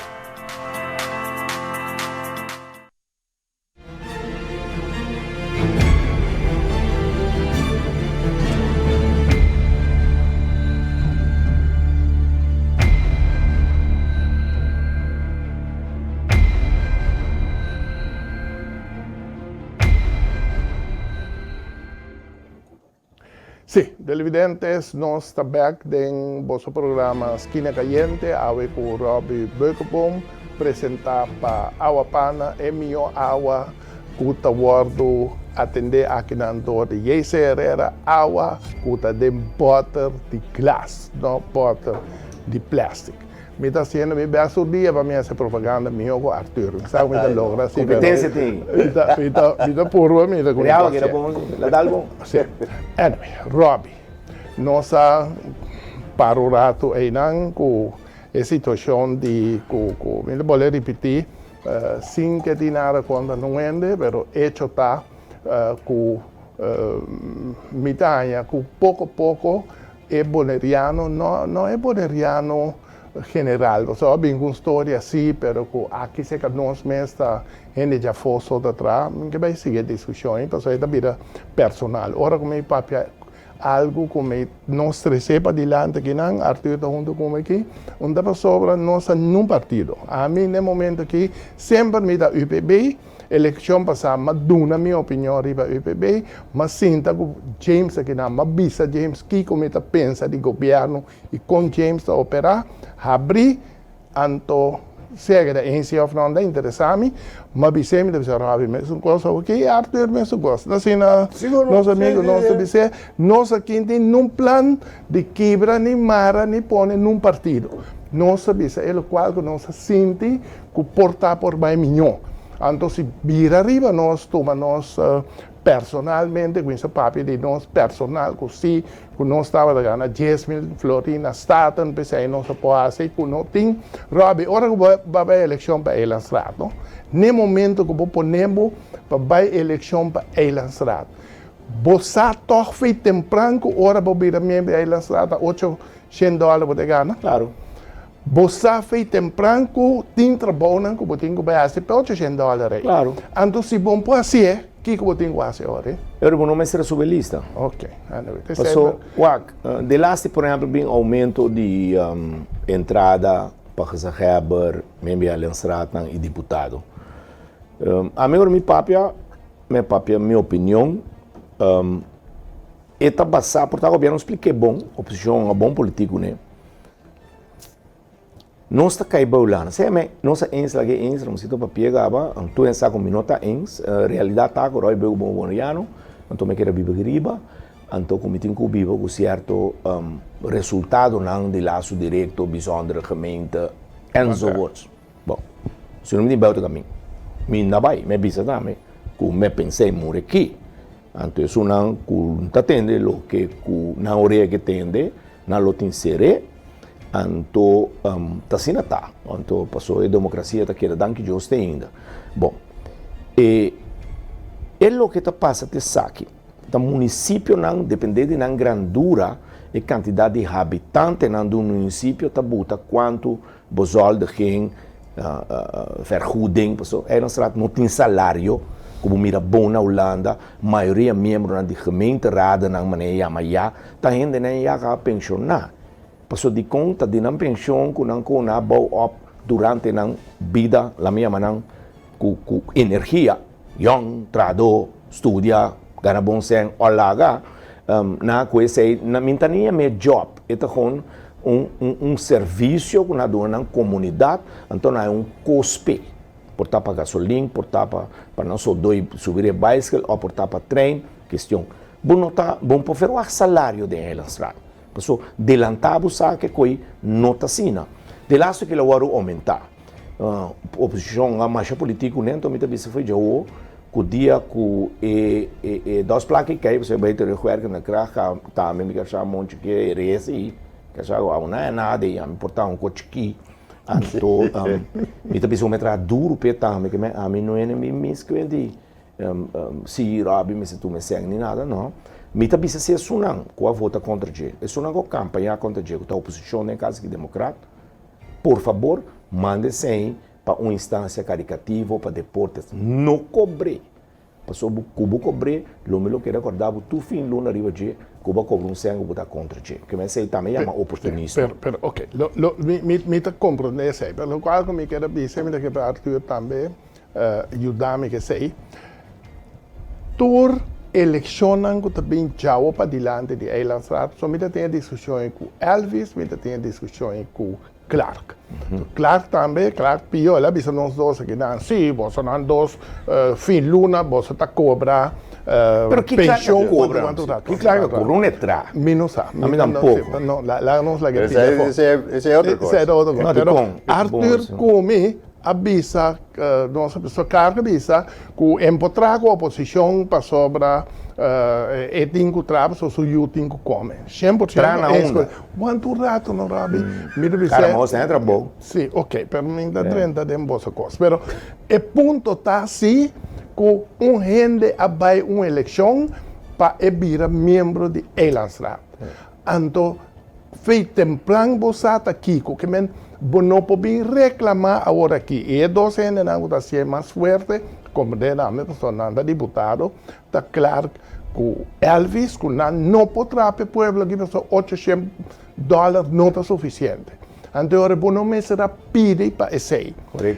[SPEAKER 2] Sí, televidentes, nos ta bek den boso programa Skina Kayente, awe ku Robby Beukeboom, presentá pa Awa Pana, e mihó awa ku ta wòrdu atendé akinan dor di JC Herrera, awa ku ta den bòter di glas, no bòter di plèstik. Mi ta haciendo mi best tur dia pa mi haci propaganda miho cu Arthur. Mi sa cu mi ta logra si, pero
[SPEAKER 4] Competencia tin.
[SPEAKER 2] Mi ta, mi ta, mi ta purba mi ta cu mi
[SPEAKER 4] Real
[SPEAKER 2] ta
[SPEAKER 4] keda
[SPEAKER 2] haciendo.
[SPEAKER 4] bon, la dal bon.
[SPEAKER 2] Si. Anyway, Robbie, nos a para un rato eynan cu e situacion di cu, cu mi ta bolbe ripiti, sin ke tin nada contra nun hende, pero hecho ta cu mi ta haña cu poco poco E boneriano no no e boneriano general pasobra a bin ku un storia si pero ku aki serka nos mes ta hende djafó so ta traha mi ke bai sigui e diskushon ei pasobra e ta bira personal ora ku mi papia algu ku mi no stres'é padilanti akinan Arthur ta huntu ku mi aki un ta pasobra nos ta nun partido ami na e momento aki semper mi ta UPB. Elekshon pasá m'a duna mi opinion riba UPB, m'a sinta ku James akinan, m'a bisa James kiko mi ta pensa di gobièrnu i kon James ta operá, habrí, anto sea ke ta eens òf no ta interesá mi, m'a bis'é, mi ta bisa Robbie mesun kos awor-ki i Arthur mesun kos. Asina nos amigu nos ta bis'é, nos aki tin nun plan di kibra ni mara ni pone nun partido. Nos ta bisa e lokual ku nos a sinti ku por ta por bai miñó. Anto si bira riba nos tuma nos personalmente, kuminsa papia di nos personal ku si ku nos tabata gana 10,000 florin na Staten, p'esei nos a por hasi ku no tin. Robbie, ora ku bo ba bai elekshon pa Eilandsraad, no? N'e momento ku bo pone bo pa bai elekshon pa Eilandsraad, bo sa tòg fei tempran ku ora bo bira miembro di Eilandsraad ta ocho shen dòler bo ta gana?
[SPEAKER 4] Klaro.
[SPEAKER 2] Bo sa fei tempran ku tin trabounan ku bo tin ku bai hasi pa 800 dòler ei.
[SPEAKER 4] Claro.
[SPEAKER 2] Anto si bo no por hasié, kiko bo tin ku hasi ora ei?
[SPEAKER 4] Ora bo no mester a subi e lista.
[SPEAKER 2] Ok, anda wit.
[SPEAKER 4] Paso, wak, de laatste por ehempel bin oumento di entrada pa gezaghebber, miembro di Eilandsraadnan i diputado. Ami ora mi papia, mi a papia mi opinion, e ta basá, por ta gobierno splik'é bon, oposishon a bon politico ne. Nos ta kai bou lana. Sea me, nos a eens lag'é eens, Ramosito papia gaba, anto en sa ku mi no ta eens, realidat ta ku Roy Beugo bon boneriano, anto mi kere biba riba, anto ku mi tin ku biba ku sierto resultadonan di laso direkto, bijzondere gemeente, enzovoorts. Bon, si no mi tin buiten kamin, mi na bai, mi a bisa tambe ku mi a pensa e muri aki. Anto esunnan ku no ta tende loke ku nan orea ke tende, nan lo tin ser'é. Anto ta asina ta. Anto pasobra e demokrasia ta keda danki Dios te ainda. Bon, e e loke ta pasa ta esaki, ta munisipionan depende di nan grandura e kantidat di habitantenan di un munisipio ta buta kuantu Bezoldiging, vergoeding, pasobra Eilandstraat no tin salario, ku bo mira bon na Hulanda, mayoria miembronan di gemeenteradennan manera e yama ya, ta hendenan ya kaba penshoná. Pasobra dikon ta di nan penshon ku nan kona a bou op durante nan bida, laat mi yama nan, ku ku energia, yòn, trahadó, studia, gana bon sèn, o laga, nan a ku esei, nan mi ta ni yam'é djòp, e ta gewoon un un un servisio ku nan a duna nan komunidat, anto nan hay un kos p'e, por ta pa gasolin, por ta pa pa nan so doi subi riba baiskel o por ta pa trein, kestion. Bo no ta, bo no por ferwagt salario den Eilandstraat, paso delantá bo sa ke koi no ta asina. De laatste ke lo wòrdu oumentá. Oposicion a masha politico ne, anto mi ta bisa fo'i djawo cu dia cu e e dos placa e cay pasobra e bay terugwerkende kracht tambe mi kier sa monchi ke e res ey kier sa cu awo na nada ey ami por ta un co chiki anto mi ta bisa cu mi a traha duro p'e tambe ke ami no ene mi mis di si Robby mester tuma e sèn ni nada no mi ta bisa si esunnan cu a vota contra dje esunnan cu a campaña contra dje cu ta oposicion den cas aki democrat. Por fabor, manda esei pa un instancia caricativo pa deportes. No cobr'é! Pasobra cu bo cobr'é, lo mi lo keda corda bo tur fin luna riba dje cu bo a cobra un cen cu bo ta contra dje. Ke men esei tambe yama oportunismo.
[SPEAKER 2] Pero, pero, ok, lo, lo, mi, mi, mi ta comprende esei, pero locual cu mi keda bisa, mi ta keda Arthur tambe yuda mi cu esei. Tur eleccionnan cu ta bin djawo padilanti di Eilandsraad, so mi ta tin e discusion ei cu Elvis, mi ta tin e discusion ei cu Clark. Clark tambe, Clark pio, el a bisa nos dos aki nan, si, bosonan dos fin luna boso ta cobra
[SPEAKER 4] Pero ki Clark a
[SPEAKER 2] pension
[SPEAKER 4] cobra?
[SPEAKER 2] cuanto cuanto
[SPEAKER 4] Ki Clark a cobra? Un etra.
[SPEAKER 2] Mi no sa.
[SPEAKER 4] A mi tampoco.
[SPEAKER 2] No, laga nos laga e pidi afo.
[SPEAKER 3] Esei otro cos.
[SPEAKER 2] Esei ta otro cos.
[SPEAKER 4] No,
[SPEAKER 2] Pero
[SPEAKER 4] dicon?
[SPEAKER 2] Arthur cu mi a bisa, nos a Clark a bisa cu e por traha cu oposicion pasobra e tin cu traha pasobra su yu tin cu come. 100%
[SPEAKER 4] Traha na unda?
[SPEAKER 2] Wanta un rato no Robby. Mi ta bisa.
[SPEAKER 4] Cara mos na e trabou.
[SPEAKER 2] Si, ok, pero mi ta drenta den boso cos. Pero e punto ta si cu un hende a bay un eleccion pa e bira miembro di Eilandsraad. Anto fei tempran bo sa ta kiko, ke men bo no por bin reklamá awor aki. I e dos hendenan ku ta hasié mas fuerte, komprendé nan mi pasobra nan ta diputado, ta Clark ku Elvis, ku nan no por traha pa e pueblo aki pasobra ochoshen dòler no ta sufisiente. Anto e ora bo no mester a pidi pa esei.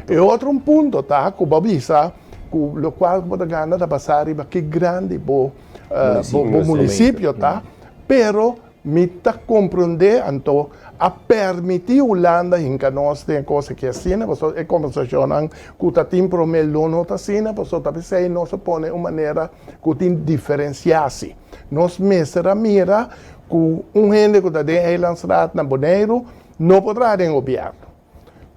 [SPEAKER 2] E otro un punto ta ku bo a bisa ku lokual ku bo ta gana ta basá riba ki grandi bo munisipio ta. Pero mi ta comprende anto a permiti Hulanda hinca nos den e cos aki asina pasobra e conversacionnan cu ta tin prome lo no ta asina pasobra ta pesey nos a pone un manera cu tin diferenciaci. Nos mester a mira cu un hende cu ta den Eilandsraad na Boneiru no por traha den gobierno.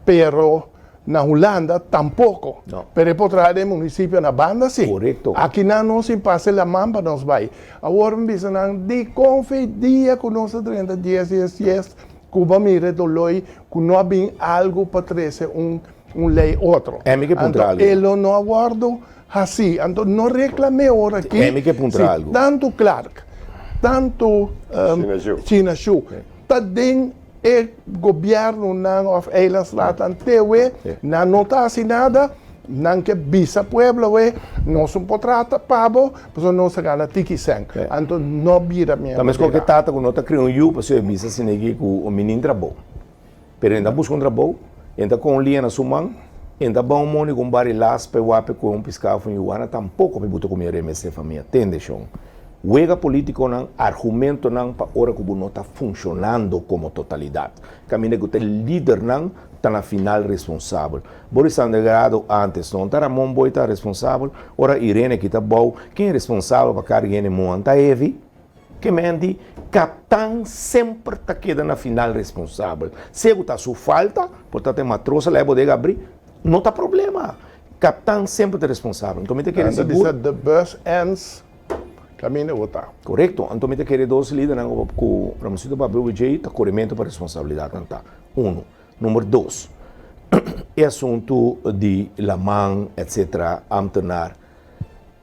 [SPEAKER 2] Pero na Hulanda tampoco.
[SPEAKER 4] No.
[SPEAKER 2] Pero e por traha den municipio na banda si.
[SPEAKER 4] Correcto.
[SPEAKER 2] Aki nan nos sin pasa e laman pa nos bay. Awor mi bisa nan, dicon fe dia cu nos a drenta dies dies dies cu bo a mira e doloi cu no a bin algo pa trece un un ley otro.
[SPEAKER 4] Emi ke puntra
[SPEAKER 2] Anto
[SPEAKER 4] algo.
[SPEAKER 2] e lo no a wordo haci. Anto no reclame ora aki
[SPEAKER 4] Emi ke puntra
[SPEAKER 2] si
[SPEAKER 4] algo.
[SPEAKER 2] tanto Clark, tanto
[SPEAKER 3] China Shu.
[SPEAKER 2] China Shu ta den. E gobièrnunan òf eilandsraadnan te awe, nan no ta hasi nada, nan ke bisa pueblo awe, nos no por trata pa bo, pasobra nos a gana tiki sèn. Anto no bira miembro
[SPEAKER 4] Ta meskos
[SPEAKER 2] di
[SPEAKER 4] ku e tata ku no ta kria un yu, pasobra e bisa asin'aki ku mi nin trabou. Pero e ta buska un trabou, e ta kon un liña na su man, e ta ba un moni ku un bari las pa e wape kohe un piská òf un yuana, tampoko mi buta ku mi a remesé famia. Tende shon. Wega polítikonan, argumentonan pa ora ku bo no ta funshonando komo totalidat. Kaminda ku ta e lidernan ta na final responsabel. Boris Sandegrado antes no ta Ramon Boy ta responsabel, ora Irene kita bou, ken responsabel pa karga hende moan ta hevi? Ke men di, kaptan semper ta keda na final responsabel. Sea ku ta su falta, por ta ta e matrosa la e bodega abri, no ta problema. Kaptan semper ta responsabel. Anto mi ta kere
[SPEAKER 2] Nan ta
[SPEAKER 4] sigur.
[SPEAKER 2] bisa de bus ends kaminda bo ta.
[SPEAKER 4] Korekto. Anto mi ta kere dos lidernan ku Ramonsito papia OBJ ta korementu pa responsabilidatnan ta. Uno. Number dos, e asuntu di laman etcetera, ambtenaar.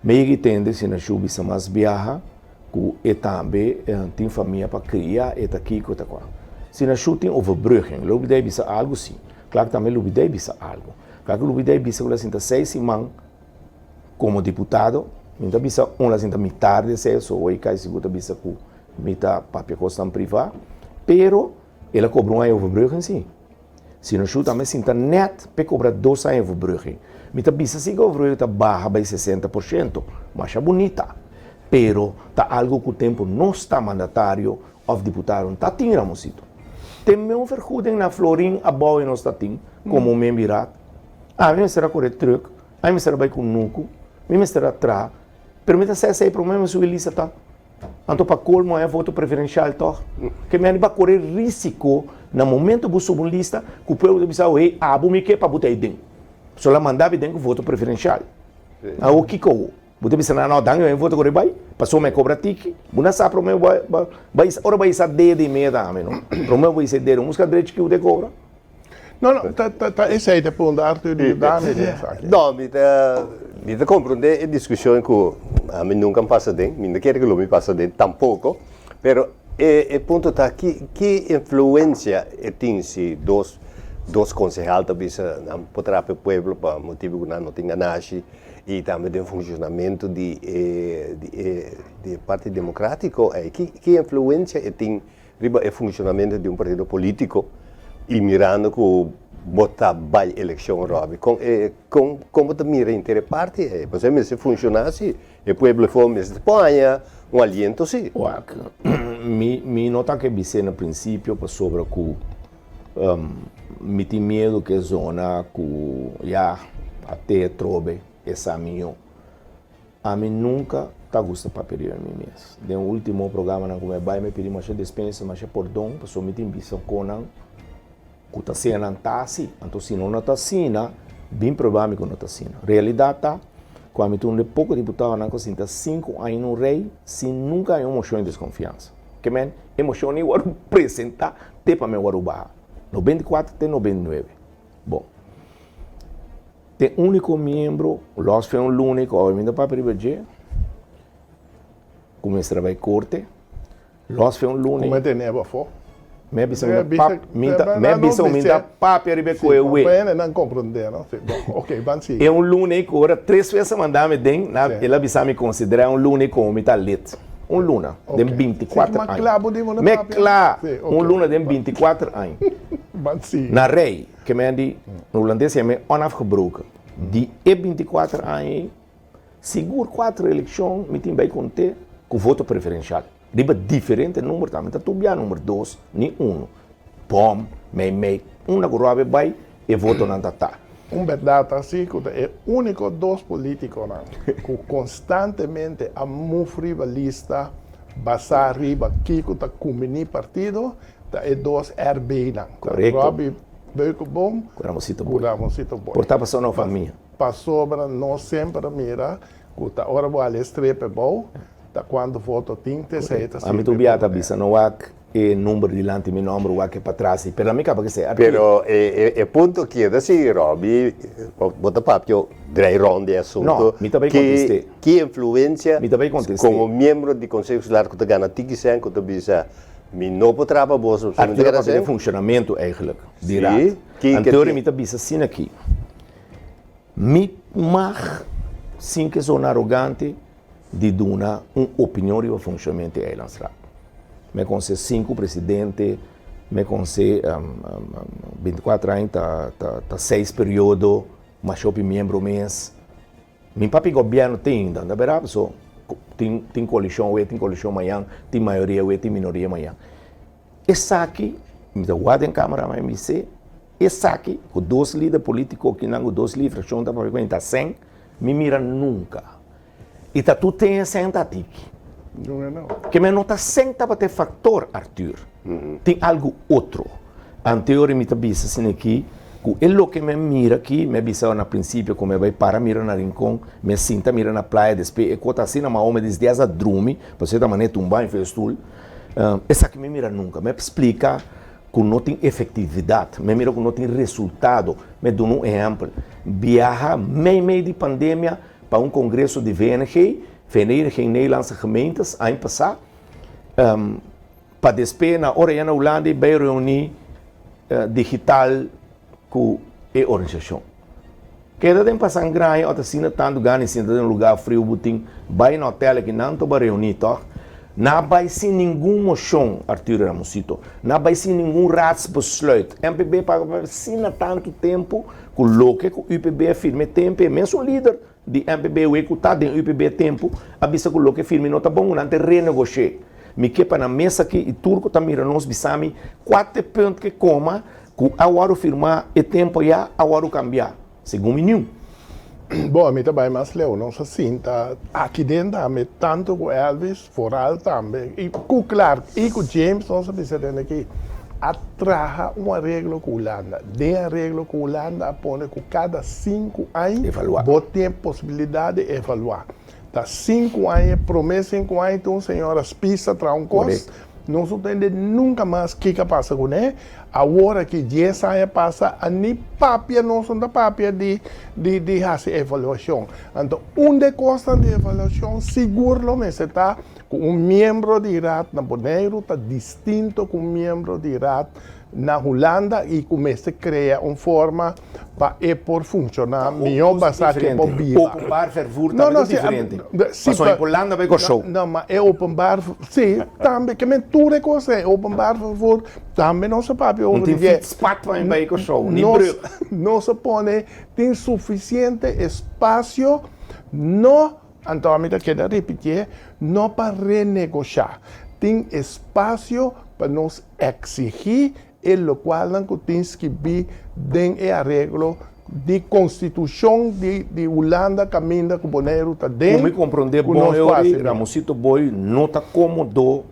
[SPEAKER 4] Mi yega i tende si na shu bisa mas biaha ku e tambe tin famia pa kria, e ta kiko e ta kua. Si na shu tin overbrugging, lo bidei bisa algu? Si. Kla ku tambe lo bidei bisa algu. Kla ku lo bidei bisa ku lo a sinta seis siman komo diputado, mi ta bisa un lo a sinta mitar di esei, so oi kai sigur ta bisa ku mi ta papia kosnan privá, pero el a kobra un aña overbrugging si. Si no shu tambe sinta net p'e cobra dos aña overbrugging. Mi ta bisa si cu overbrugging ta baha bay 60%, masha bunita, pero ta algo cu tempo nos ta mandatario of diputado no ta tin, Ramonsito. Te meu vergoeding na florin abao e nos ta tin como member raad. Ami mester a core truck, ami mester a bay cu nucu, mi mester a traha, pero mi ta sa esey prome mi subi lista ta. Anto pa colmo e voto preferencial toch? Ke mende pa core risico na momento bo subi un lista cu pueblo ta bisa hey abo mi ke pa bo ta eden. So la manda bo eden cu voto preferencial. Awo kico awo? Bo ta bisa nan no dan yo e voto core bay pasobra mi a cobra tiki. Bo na sa prome bo bay ora bo a hisa dedo y media tambe no. Prome bo hisa e dedo musca drechi kico bo ta cobra.
[SPEAKER 2] No, no, ta, ta, ta esei ta punto, Arthur, di yuda mi den esaki.
[SPEAKER 3] No, mi ta, mi ta comprende e discusion cu ami nunca a pasa den, mi no kere cu lo mi pasa den tampoco, pero e, e punto ta ki, ki influencia e tin si dos, dos concejal ta bisa nan por traha pa e pueblo pa motibo cu nan no tin ganashi y tambe den funcionamento di e, di e, di e parti democratico ey, ki, ki influencia e tin riba e funcionamento di un partido politico y mirando cu bo ta bay eleccion Robby con e con con bo ta mira henter e parti ey pasobra e mester funciona si e pueblo afo mester por haña un aliento si.
[SPEAKER 4] Wak, mi mi no ta ke bis'é na principio pasobra cu mi tin miedo ke zona cu ya a te trobe e sa miyo. Ami nunka ta gusta papia riba mi mes. Den ultimo programanan ku mi a bai mi a pidi masha despensa, masha pordon, pasobra mi tin bisa konan ku ta sea nan ta asi. Anto si no no ta asina, bin proba mi ku no ta asina. Realidat ta ku ami ta un di e poko diputadonan ku a sinta sinku aña na un rei sin nunka haña un moshon di deskonfiansa. Ke men, e moshon ni wòrdu presentá te pa mi a wòrdu baha. 94 te 99. Bon. Te úniko miembro, los fe un luna ku awe mi ta papia riba dje, ku mester a bai korte, los fe un luna.
[SPEAKER 2] Ku mi tene afó.
[SPEAKER 4] Mi a bisa mi ta mi ta mi a bisa mi ta papia riba e koe we.
[SPEAKER 2] Pa hende nan komprondé no. Si, bon, ok, ban sigui.
[SPEAKER 4] E un luna ku ora tres bes a manda mi den, na el a bisa mi konsiderá un luna komo mi ta lit. Un luna den 24 aña.
[SPEAKER 2] Si, ma kla bo di bo na
[SPEAKER 4] Me
[SPEAKER 2] papia.
[SPEAKER 4] kla,
[SPEAKER 2] Si, ok.
[SPEAKER 4] un luna den 24 aña.
[SPEAKER 2] Ban sigui.
[SPEAKER 4] Na rei. Ke men di na hulandes yama e onafgebroken. Di e 24 aña ei, sigur kuater elekshon mi tin bai konté ku voto preferenshal. Riba diferente number tambe, ta tur bia number dos ni uno. Bòm, mei mei, unda ku Robby bai e votonan ta ta.
[SPEAKER 2] Un bèrdat ta si ku ta e úniko dos polítikonan ku konstantemente a muf riba lista basá riba kiko ta kumbiní partido Ta e dos RB-nan.
[SPEAKER 4] Korekto.
[SPEAKER 2] Robby Beukeboom
[SPEAKER 4] Ku Ramosito
[SPEAKER 2] ku
[SPEAKER 4] Boy.
[SPEAKER 2] Ramosito Boy.
[SPEAKER 4] Por ta pasó na un famia.
[SPEAKER 2] Pasobra nos semper a mira ku ta ora bo hala e strepe bou, ta kuantu voto tin te esei ta
[SPEAKER 4] Ami
[SPEAKER 2] sirbi
[SPEAKER 4] tur bia ta
[SPEAKER 2] pa
[SPEAKER 4] bisa no wak e number dilanti mi nomber wak e patras pero ami kaba ke ser.
[SPEAKER 3] Pero e punto keda si Robby bo ta papia drei rond di e asunto.
[SPEAKER 4] No, mi ta bay kontest'é.
[SPEAKER 3] Ki influencia
[SPEAKER 4] Mi ta bay kontest'é.
[SPEAKER 3] komo miembro di Konseho Insular ku ta gana tiki sèn ku ta bisa. Mi no por traha pa boso.
[SPEAKER 4] Arthur a papia di funshonamentu eigenlijk di raad. Anto mi ta bisa asina aki, mi mag sin ke zona arogante di duna un opinion riba funshonamentu di Eilandsraad. Mi konse sinku presidente, mi konse bintikuater aña ta seis periodo, masha hopi miembro mes. Mi papi gobierno tin ainda, ta bera? Paso tin tin coalicion awe, tin coalicion mañan, tin mayoria awe, tin minoria mañan. Esaki, mi ta wak den camera ma mi bis'é, esaki cu dos lider politico kinan cu dos lider fraccion ta papia cu mi ta sèn, mi mira nunca. Y ta tur ten e sèn ta tiki. Ke men no ta sèn tabata e factor, Arthur. Tin algo otro. Anteori mi ta bisa asina aki ku e loke mi a mira aki, mi a bisa na prinsipio ku mi a bai para mira na Rincon, mi a sinta mira na playa, despues e kota asina maome desde a drumi, pasobra ta manera tumba en fe stul, esaki mi mira nunka. Mi a splika ku no tin efektividat, mi a mira ku no tin resultado. Mi a duna un ehèmpel, biaha mei mei di pandemia pa un kongreso di VNG, Vereniging Nederlandse Gemeentes, aña pasá, Pa despe na ora ya na Hulanda y bay reuni digital cu e organisacion. Keda den pasan graña ota asina tanto gana y sinta den un lugar friu bo tin bay na hotel aki nan to ba reuni toch. Na bay sin ningun mocion Arturo Ramosito, na bay sin ningun raadsbesluit. MPB paga asina tanto tempo cu loke cu UPB a firma e tempo e mesun lider di MPB wei ku ta den UPB tempu a bisa ku loke firmi no ta bon ku nan ta renegosh'é. Mi ke pa na mesa aki i tur ku ta mira nos bisa mi kua ta e punt ke koma ku a wòrdu firmá e tempu ayá a wòrdu kambiá. Segun mi niun.
[SPEAKER 2] Bon, mi ta bai mas leu. Nos a sinta aki den tambe, tantu ku Elvis, vooral tambe, i ku Clark i ku James nos a bisa den aki, a traha un areglo ku Hulanda. Den areglo ku Hulanda a pone ku kada sinku aña bo tin e posibilidat di evaluá. Ta sinku aña, promé sinku aña tin un señora Spies a traha un kos, nos no tende nunka mas kiko a pasa kuné. Awor aki dies aña pasa a ni papia nos no ta papia di di hasi evaluashon. Anto un di e kosnan di evaluashon sigur lo mester ta ku un miembro di raad na Boneiru ta distinto ku un miembro di raad na Hulanda i ku mester krea un forma pa e por funshoná mihó basá ku e por biba.
[SPEAKER 4] Openbaar vervoer tambe ta diferente. Pasobra in Hulanda bai Kòrsou.
[SPEAKER 2] No, ma e openbaar, sí, tambe, ke men tur e kos ei, openbaar vervoer, tambe nos a papia over di dje.
[SPEAKER 4] No tin fietspad pa mi bai Kòrsou, ni brug.
[SPEAKER 2] Nos a pone, tin sufisiente espasio, no, anto ami ta keda ripitié, no pa renegoshá. Tin espasio pa nos eksigí e lokualnan ku tin skibí den e areglo di konstitushon di di Hulanda kaminda ku Boneiru ta den
[SPEAKER 4] Ku mi komprondé
[SPEAKER 2] ku
[SPEAKER 4] bon
[SPEAKER 2] nos
[SPEAKER 4] e ora
[SPEAKER 2] por hasi.
[SPEAKER 4] Ramosito Boy no ta komodo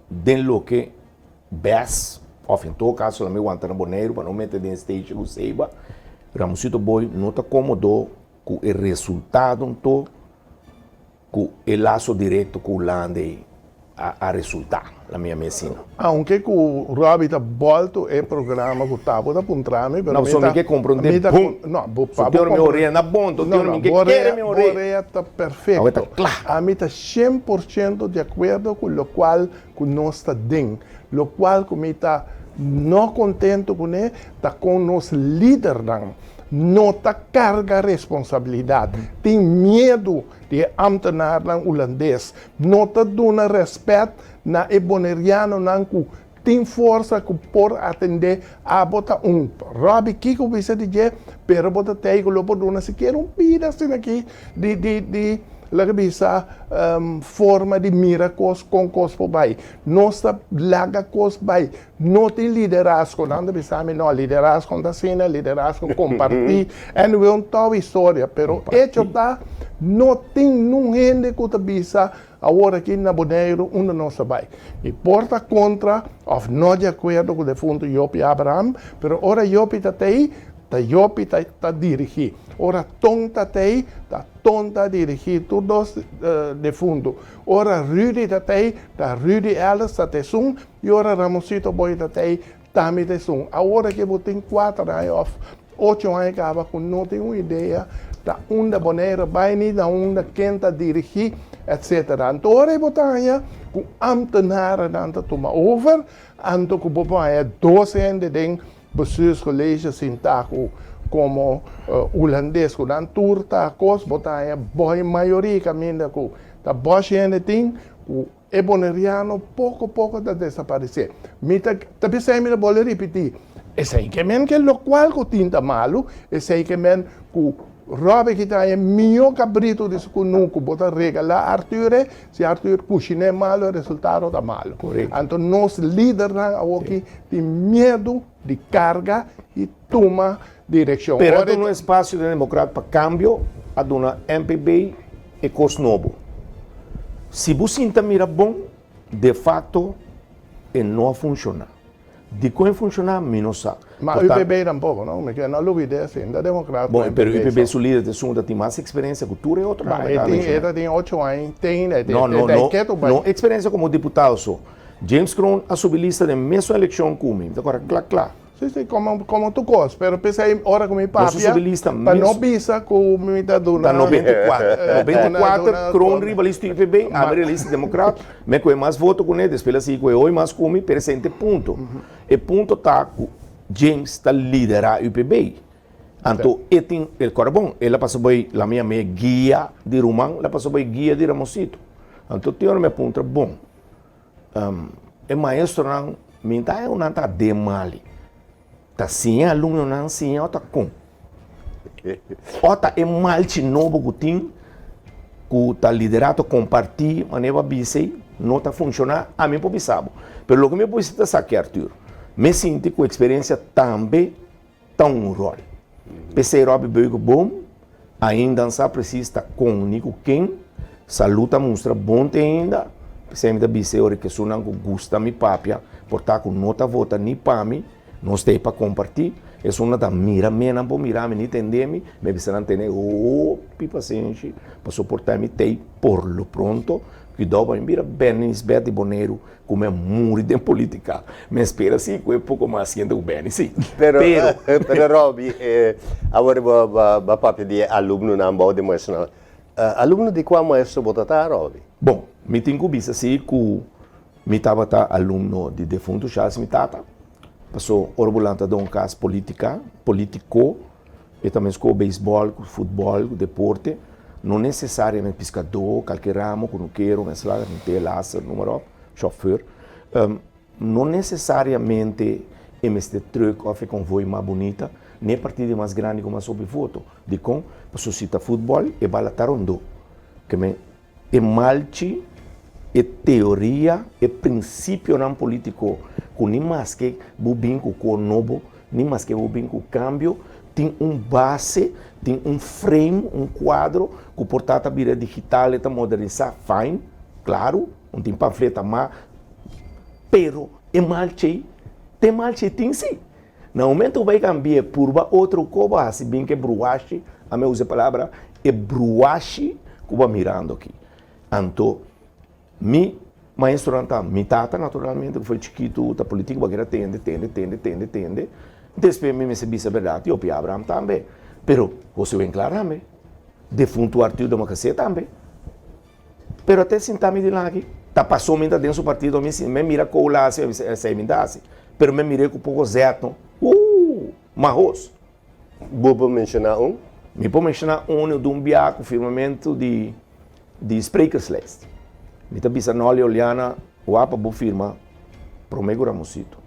[SPEAKER 4] den loke bes òf en todo kaso lo mi wanta na Boneiru pa no mete den stage ku Seiba. Ramosito Boy no ta komodo ku e resultado anto Ku e laso direkto ku Hulanda ei a resultá, la mi a mesina.
[SPEAKER 2] Aunke ku Robbie ta bòltu e programa ku ta bo ta puntra mi, pero
[SPEAKER 4] No,
[SPEAKER 2] mi
[SPEAKER 4] so
[SPEAKER 2] ta,
[SPEAKER 4] mi ke komprondé
[SPEAKER 2] mi ta,
[SPEAKER 4] bon.
[SPEAKER 2] no, bo
[SPEAKER 4] So
[SPEAKER 2] pa
[SPEAKER 4] te
[SPEAKER 2] bo
[SPEAKER 4] ora mi
[SPEAKER 2] kompro,
[SPEAKER 4] orea na bon, to te
[SPEAKER 2] no,
[SPEAKER 4] ora
[SPEAKER 2] no,
[SPEAKER 4] mi ke
[SPEAKER 2] bo
[SPEAKER 4] kere
[SPEAKER 2] orea,
[SPEAKER 4] mi
[SPEAKER 2] bo
[SPEAKER 4] orea.
[SPEAKER 2] orea ta
[SPEAKER 4] Awe ta
[SPEAKER 2] perfekto.
[SPEAKER 4] kla.
[SPEAKER 2] Ami ta 100% di akuerdo ku lokual ku nos ta den. Lokual ku mi ta no kontentu kuné ta kon nos lidernan no ta karga responsabilidat, tin miedu di e ambtenarnan hulandes, no ta duna rèspèt na e bonerianonan ku tin forsa ku por atendé. Abo ta un Robbie kiko bisa di dje, pero bo ta tei ku lo por duna sikiera un pida asina aki di di di laga bisa forma di mira kos kon kos por bai. Nos ta laga kos bai. No tin liderazgo. Nan ta bisa mi, no, liderazgo no ta asina, liderazgo kompartí. Anyway, un tou historia. Pero echo ta, no tin nun hende ku ta bisa awor aki na Boneiru unda nos ta bai. Mi por ta kontra òf no di akuerdo ku defuntu Jopie Abraham, pero ora Jopie ta t'ei, ta Jopie ta ta dirigí. Ora Ton ta t'ei, ta Ton ta dirigí. Tur dos defuntu. Ora Rudy ta t'ei, ta Rudy Ellis ta t'esun. I ora Ramosito Boy ta t'ei, tambe ta esun. Awor aki bo tin kuater aña òf ocho aña kaba ku no tin un idea. ta unda Bonaire bai ni na unda ken ta dirigí, etc. Anto ora ei bo ta haña ku ámtenarennan ta tuma over, anto ku bo por haña dos hende den bestuurscollege sintá ku komo hulandes ku nan tur ta kos, bo ta haña bòi mayoria kaminda ku ta bòshi hende tin ku E boneriano poko poko ta desaparesé. Mi ta ta bisa mi ta bolbe ripití, esei ke men ke lokual ku tin ta malu, esei ke men ku Robby ki ta e mihó kabritu di su kunuku bo ta regalá Arthur e, si Arthur kushiné malu e resultado ta malu. Anto nos lidernan awoki tin miedu di karga i tuma direkshon.
[SPEAKER 4] Pero a duna un espasio den Democrat pa kambio, a duna MPB e kos nobo. Si bo sinta mira bon, de facto e no a funshoná. Dikon e funshoná mi no sa.
[SPEAKER 2] Ma UPB tampoko no, mi ke no lubid'é si, ta Democrat ku
[SPEAKER 4] Bon, pero
[SPEAKER 2] MPB
[SPEAKER 4] UPB
[SPEAKER 2] so.
[SPEAKER 4] su lider ta esun ku ta tin mas eksperensia ku tur e otronan
[SPEAKER 2] Ma
[SPEAKER 4] ku ta
[SPEAKER 2] e tin, e
[SPEAKER 4] menshoná.
[SPEAKER 2] ta tin ocho aña, ten, e
[SPEAKER 4] No, no,
[SPEAKER 2] ta
[SPEAKER 4] no,
[SPEAKER 2] ketu bai.
[SPEAKER 4] no eksperensia komo diputado so. James Kroon a subi lista den mesun elekshon ku mi, mi ta kòrda kla kla.
[SPEAKER 2] Sí, sí, como, como tu cos, pero p'esei ora cu mi
[SPEAKER 4] Nos a
[SPEAKER 2] papia,
[SPEAKER 4] subi lista
[SPEAKER 2] pa no
[SPEAKER 4] mes.
[SPEAKER 2] bisa cu mi ta duna.
[SPEAKER 4] Ta 94. 94,
[SPEAKER 2] duna
[SPEAKER 4] Kroon riba lista UPB, ami riba lista Democraat. Mi a coge mas voto cu ne, despues el a sigui coge hoy mas cu mi, pero esei ta e punto. E punto ta cu James ta lidera UPB. Anto e tin, el cora bon, el a pasa bay, lami yam'e guia di ruman, el a pasa bay guia di Ramosito. Anto tin ora mi a puntra, bon, E maestronan mi ta haña nan ta den mali. Ta siña alumnonan siña o ta kon? O ta e malchi nobo ku tin ku ta liderato kompartí manera bo a bisa ei no ta funshoná? Ami por bisa bo. Pero loke mi por bisa ta esaki Arthur, mi sinti ku eksperensia tambe ta un ròl. P'esei Robby Beukenboom ainda no sa presis ta kon ni ku ken. Salud ta mustra bon te ainda. P'esei mi ta bisa e ora ku esunnan ku gusta mi papia por ta ku no ta vota ni pa mi, nos ta ei pa kompartí. Esunnan ta mira mi, nan por mira mi ni tende mi. Mi a bisa nan tene hopi pasenshi pa soportá mi t'ei por lo pronto. Kuidou pa mi bira Bernisbeth di Boneiru Ku mi a muri den politica. Mi a spera si ku e poko mas siente ku Benny si.
[SPEAKER 3] Pero,
[SPEAKER 4] Pero.
[SPEAKER 3] pero Robby, awor bo bo a papia di e alumnonan bou di maestronan. Alumno di kua maestro bo ta ta, Robby?
[SPEAKER 4] Bon, mi tin ku bisa si ku mi tabata alumno di defuntu Charles mi tata. Paso ora bo lanta den un kas politica, politico, E ta meskó beisbòl ku futbòl ku deporte, no nesesariamente piskadó, kalke ramo, kunukero, mèslager, henter, laser, noem maar op, shòfùr. No nesesariamente e mester trùk òf e konvoi mas bunita, ni e partido mas grandi ku mas hopi voto. Dikon? Pasobra si ta futbòl e bala ta rondó. Ke men E malchi, e teoria, e prinsipionan polítiko ku ni maske bo bin ku kor nobo, ni maske bo bin ku kambio, tin un base, tin un frame, un kuadro ku por ta ta bira digital, e ta modernisá, fine, klaru, un tin pamfleta ma, pero e malchi ei, te malchi ei tin si. Na momento ku bai kambia purba otro ko bo hasi bin ku e bruashi, ami a usa e palabra, e bruashi ku bo a mirando aki. Anto mi maestronan ta mi tata naturalmente ku foi chikitu ta politiko bo a keda tende, tende, tende, tende, tende. Despues mi mester bisa bèrdat i Opi Abraham tambe. Pero Jose Winklaar tambe, defuntu Arthur Domacassé tambe. Pero te sinta mi dilanti, ta paso mi ta den su partido, mi si mi mira kou la hasi, mi bisa esei mi ta hasi. Pero mi mir'é ku poko zet no. Ooh! Mahos!
[SPEAKER 3] Bo por menshoná un?
[SPEAKER 4] Mi por menshoná un di un bia ku firmamentu di di sprekerslijst. Mi ta bisa Nolly Oleana, wak pa bo firma promé ku Ramosito.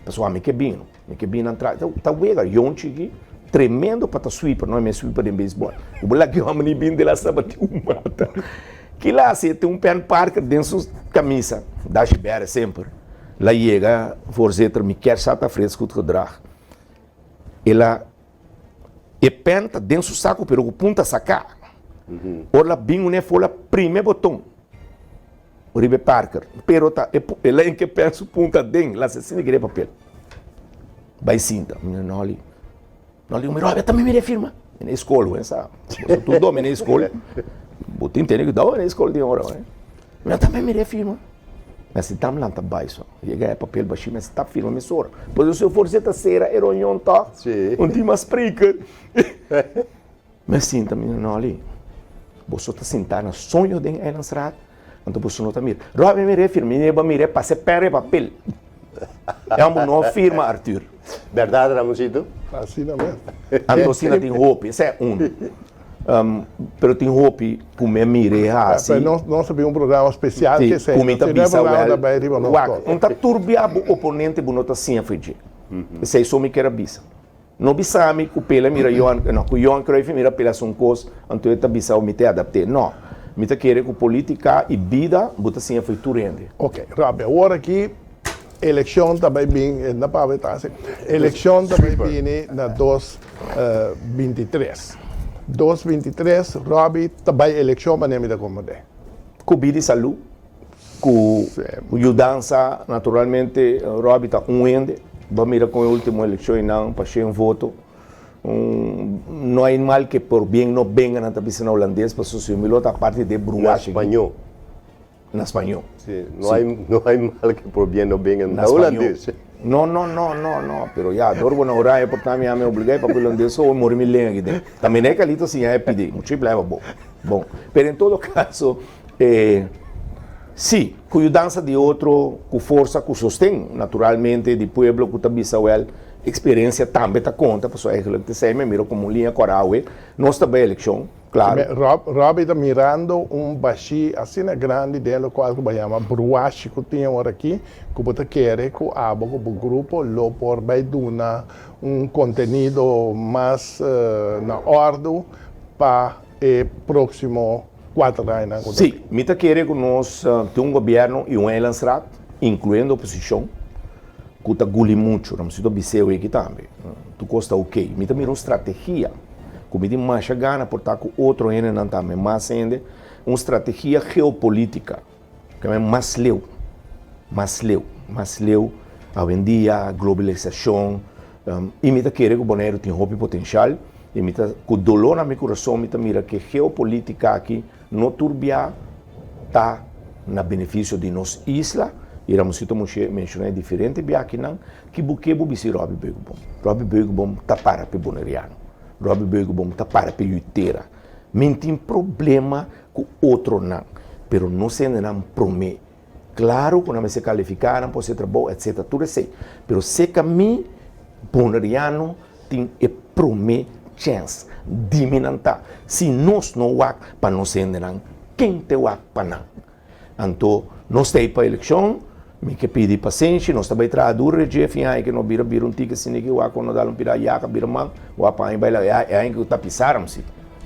[SPEAKER 4] Pasobra mi ke bini, mi ke bini nan traha. Ta wega yon chiki, tremendo pa ta sweeper, no e mes sweeper den beisbòl. Ku bo laga e hòmber ni bini de la sabati un mata. Kila hasi e tin un Pen Parker den su kamisa, dashi bèrdè semper. La yega, voorzitter, mi kier sa ta frits goed gedrag. El a, e pen ta den su saku pero ku punta saká. Ora la bin un e fola prime boton. Riba e Parker, pero ta e e lei ke pen su punta den la asesino kere papel. Bai sinta. Mi noli. Noli mi roba tambe mira e firma. Mi na e skol wen sa. Boso tur do mi na e skol. Bo tin tene ku dau na e skol tin ora wen. Mi tambe mira e firma. Mester tam lanta bai so. Yega e papel bashí mester ta firma mesora. Pasobra si forse ta sera e reunion tòg. Un tin mas spreker. Mi a sinta mi Nolly, boso ta sintá na soño den Eilandsraad, anto boso no ta mira. Rob mi mira e firma, mi mira mira e pasa e pèn riba papel. E homber no a firma Arthur.
[SPEAKER 3] Berdad Ramoncito?
[SPEAKER 2] Asina mes.
[SPEAKER 4] Anto asina tin hopi, esei e unu. Pero tin hopi ku mi a mira e hasi.
[SPEAKER 2] Pero nos nos a bin un programa spesial
[SPEAKER 4] Sí,
[SPEAKER 2] ke esei.
[SPEAKER 4] ku mi ta
[SPEAKER 2] Si no e
[SPEAKER 4] bisa
[SPEAKER 2] programa
[SPEAKER 4] wèl,
[SPEAKER 2] ta bai riba nos
[SPEAKER 4] wak,
[SPEAKER 2] kos.
[SPEAKER 4] un ta turbia bo oponente bo no ta siña for dje. Esei so mi kier a bisa. No bisa mi ku Pele mira Johan, no, ku Johan Cruijff mira Pele hasi un kos, anto e ta bisa mi ta adapt'é. No, mi ta kere ku politika i bida bo ta siña for tur hende.
[SPEAKER 2] Ok, Robbie, awor aki elekshon ta bai bin, e na pabia ta hasi, elekshon ta bai bini na dos bintitres. Dos bintitres, Robbie ta bai elekshon manera mi ta komprendé.
[SPEAKER 4] Ku bida i salú, ku yudansa, naturalmente Robbie ta un hende, bo a mira kon e ultimo elekshonnan pa shen voto, no hay mal que por bien no venga nan ta bisa na hulandes pasobra si mi lo ta parti di e bruashi.
[SPEAKER 3] Na spañó.
[SPEAKER 4] Na spañó.
[SPEAKER 3] Sí, no hay, no hay mal que por bien no venga na hulandes.
[SPEAKER 4] No, no, no, no, no, pero ya, dor bo na oranje por ta mi a mi obligá pa hulandes so muri mi lenga aki den. Ta mi ne Carlito siña e pidi, mucho blei pa bo. Bon, pero en todo caso, eh, sí, ku yudansa di otro, ku forsa, ku sosten, naturalmente, di pueblo ku ta bisa wel, experiencia tambe ta konta, pasobra eigenlijk ta esei mi a mira komo un liña kòrá awe, nos ta bai elekshon. Claro.
[SPEAKER 2] Rob, Robbie ta mirando un bashí asina grandi den locual cu bo a yama bruashi cu tin awor aki, cu bo ta kere cu abo cu bo grupo lo por bay duna un contenido mas na ordo pa e proximo cuater añanan cu ta
[SPEAKER 4] Sí, mi ta kere cu nos tin un gobierno y un eilandsraad, incluyendo oposicion, cu ta guli mucho. Nos mester bis'e aki tambe. Tur cos ta ok. Mi ta mira un strategia. Ku mi tin masha gana por ta ku otro hendenan tambe, mas hende, un strategia geopolítika ke men mas leu, mas leu, mas leu awendia, globalisashon, i mi ta kere ku Boneiru tin hopi potenshal i mi ta ku doló na mi kurason mi ta mira ke geopolítika aki no tur bia ta na benefisio di nos isla i Ramosito Moshe menshoná e diferente bia akinan. Ki bo ke bo bisti Robbie Beukeboom? Robbie Beukeboom ta para p'e boneriano. Robbie Beukeboom ta para p'e yutera. Mi n'tin problema ku otronan, pero no sende nan promé. Klaru ku nan mester kalifiká, nan por hasi trabou, etsetera, tur esei. Pero seka mi, boneriano tin e promé chèns. Di mi nan ta. Si nos no wak pa nos hendenan, ken te wak pa nan? Anto nos ta ei pa elekshon, mi ke pidi pasenshi, nos ta bai traha duru e dje fin aña ke no bira bira un tiki asina ki wak no dal un pida yaka bira man wak pa aña bai la e aña ku ta pisaram si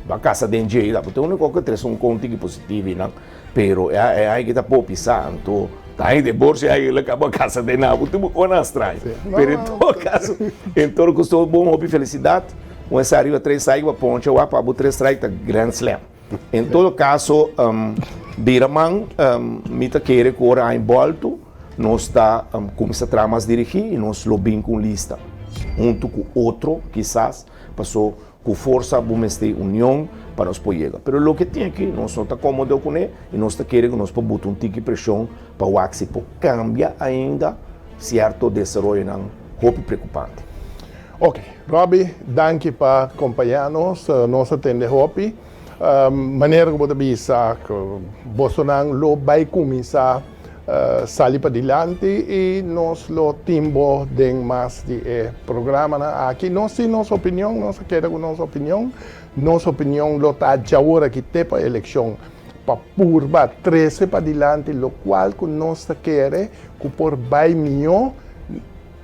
[SPEAKER 4] ba kasa den dje ta bo uniko ke trese un kon tiki positivo einan pero e aña ki ta por pisa anto ta aña de borsi aña lo kaba kasa den nan bo tin bo konan straño pero en todo kaso en todo kaso bon hopi felisidat un esa ariba tres strike pa poncha wak pa bo tres strike ta grand slam. En todo caso, bira man, mi ta kere cu ora aña bolto, nos ta cuminsa traha mas dirigi y nos lo bin cu un lista hunto cu otro kisas, paso cu forsa bo mester union pa nos por yega. Pero loke tin aki nos no ta comodo cune y nos ta kere cu nos por buta un tiki presion pa wak si por cambia ainda cierto desaroyonan hopi preocupante.
[SPEAKER 2] Ok, Robbie, danki pa kompañá nos. Nos a tende hopi. Manera ku bo ta bisa, bosonan lo bai kuminsá sali padilanti i nos lo tin bo den mas di e programanan aki. Nos tin nos opinion, nos a keda ku nos opinion. Nos opinion lo ta djawor aki te pa elekshon pa purba trese padilanti lokual ku nos ta kere ku por bai mihó.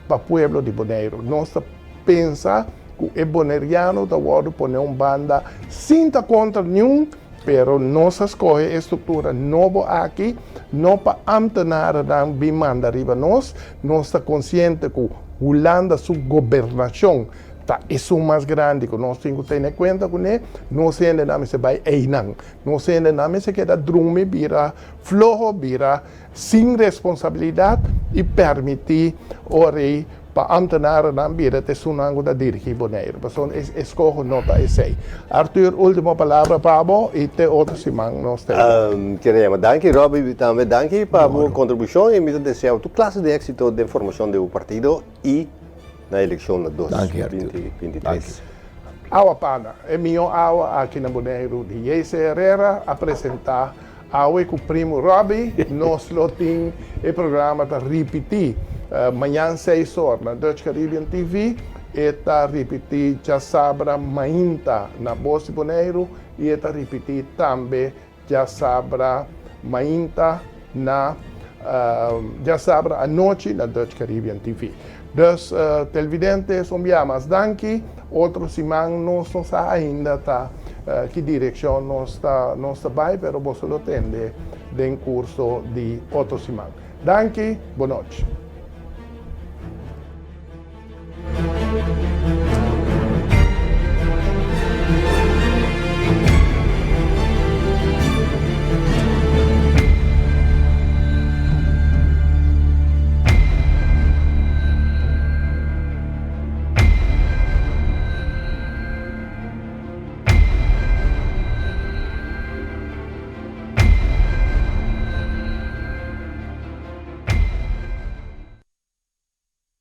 [SPEAKER 2] Pa pueblo di Boneiru. Nos ta pensa ku e boneriano ta wòrdu pone un banda sin ta kontra niun, pero nos a skohe e struktura nobo aki no pa ámtenarnan bin manda riba nos. Nos ta konsiente ku Hulanda su gobernashon ta esun mas grandi ku nos tin ku tene kuenta kuné. Nos hendenan mester bai einan. Nos hendenan mester keda drumi bira floho, bira. sin responsabilidad y permiti ora ey. Pa ambtenarennan bira ta esunnan ku ta dirigí Boneiru. Pasobra e eskoho no ta esei. Arthur, último palabra pa bo i te otro siman nos ta
[SPEAKER 3] e. Kere yama danki Robby tambe danki pa bo kontribushon i mi ta desea bo tur klase di éksito den formashon di bo partido i na elekshon na 2023.
[SPEAKER 2] Awa Pana, e mihó awa aki na Boneiru di JC Herrera a presentá Awe ku Primo Robby nos lo tin e programa ta ripití mañan seis or na Dutch Caribbean TV. E ta ripití djasabra mainta na Bos di Boneiru i e ta ripití tambe djasabra mainta na djasabra anochi na Dutch Caribbean TV. Dus televidentes un bia mas danki. Otro siman nos no sa ainda ta ki direccion nos ta nos ta bay pero boso lo tende den curso di otro siman. Danki, bonochi.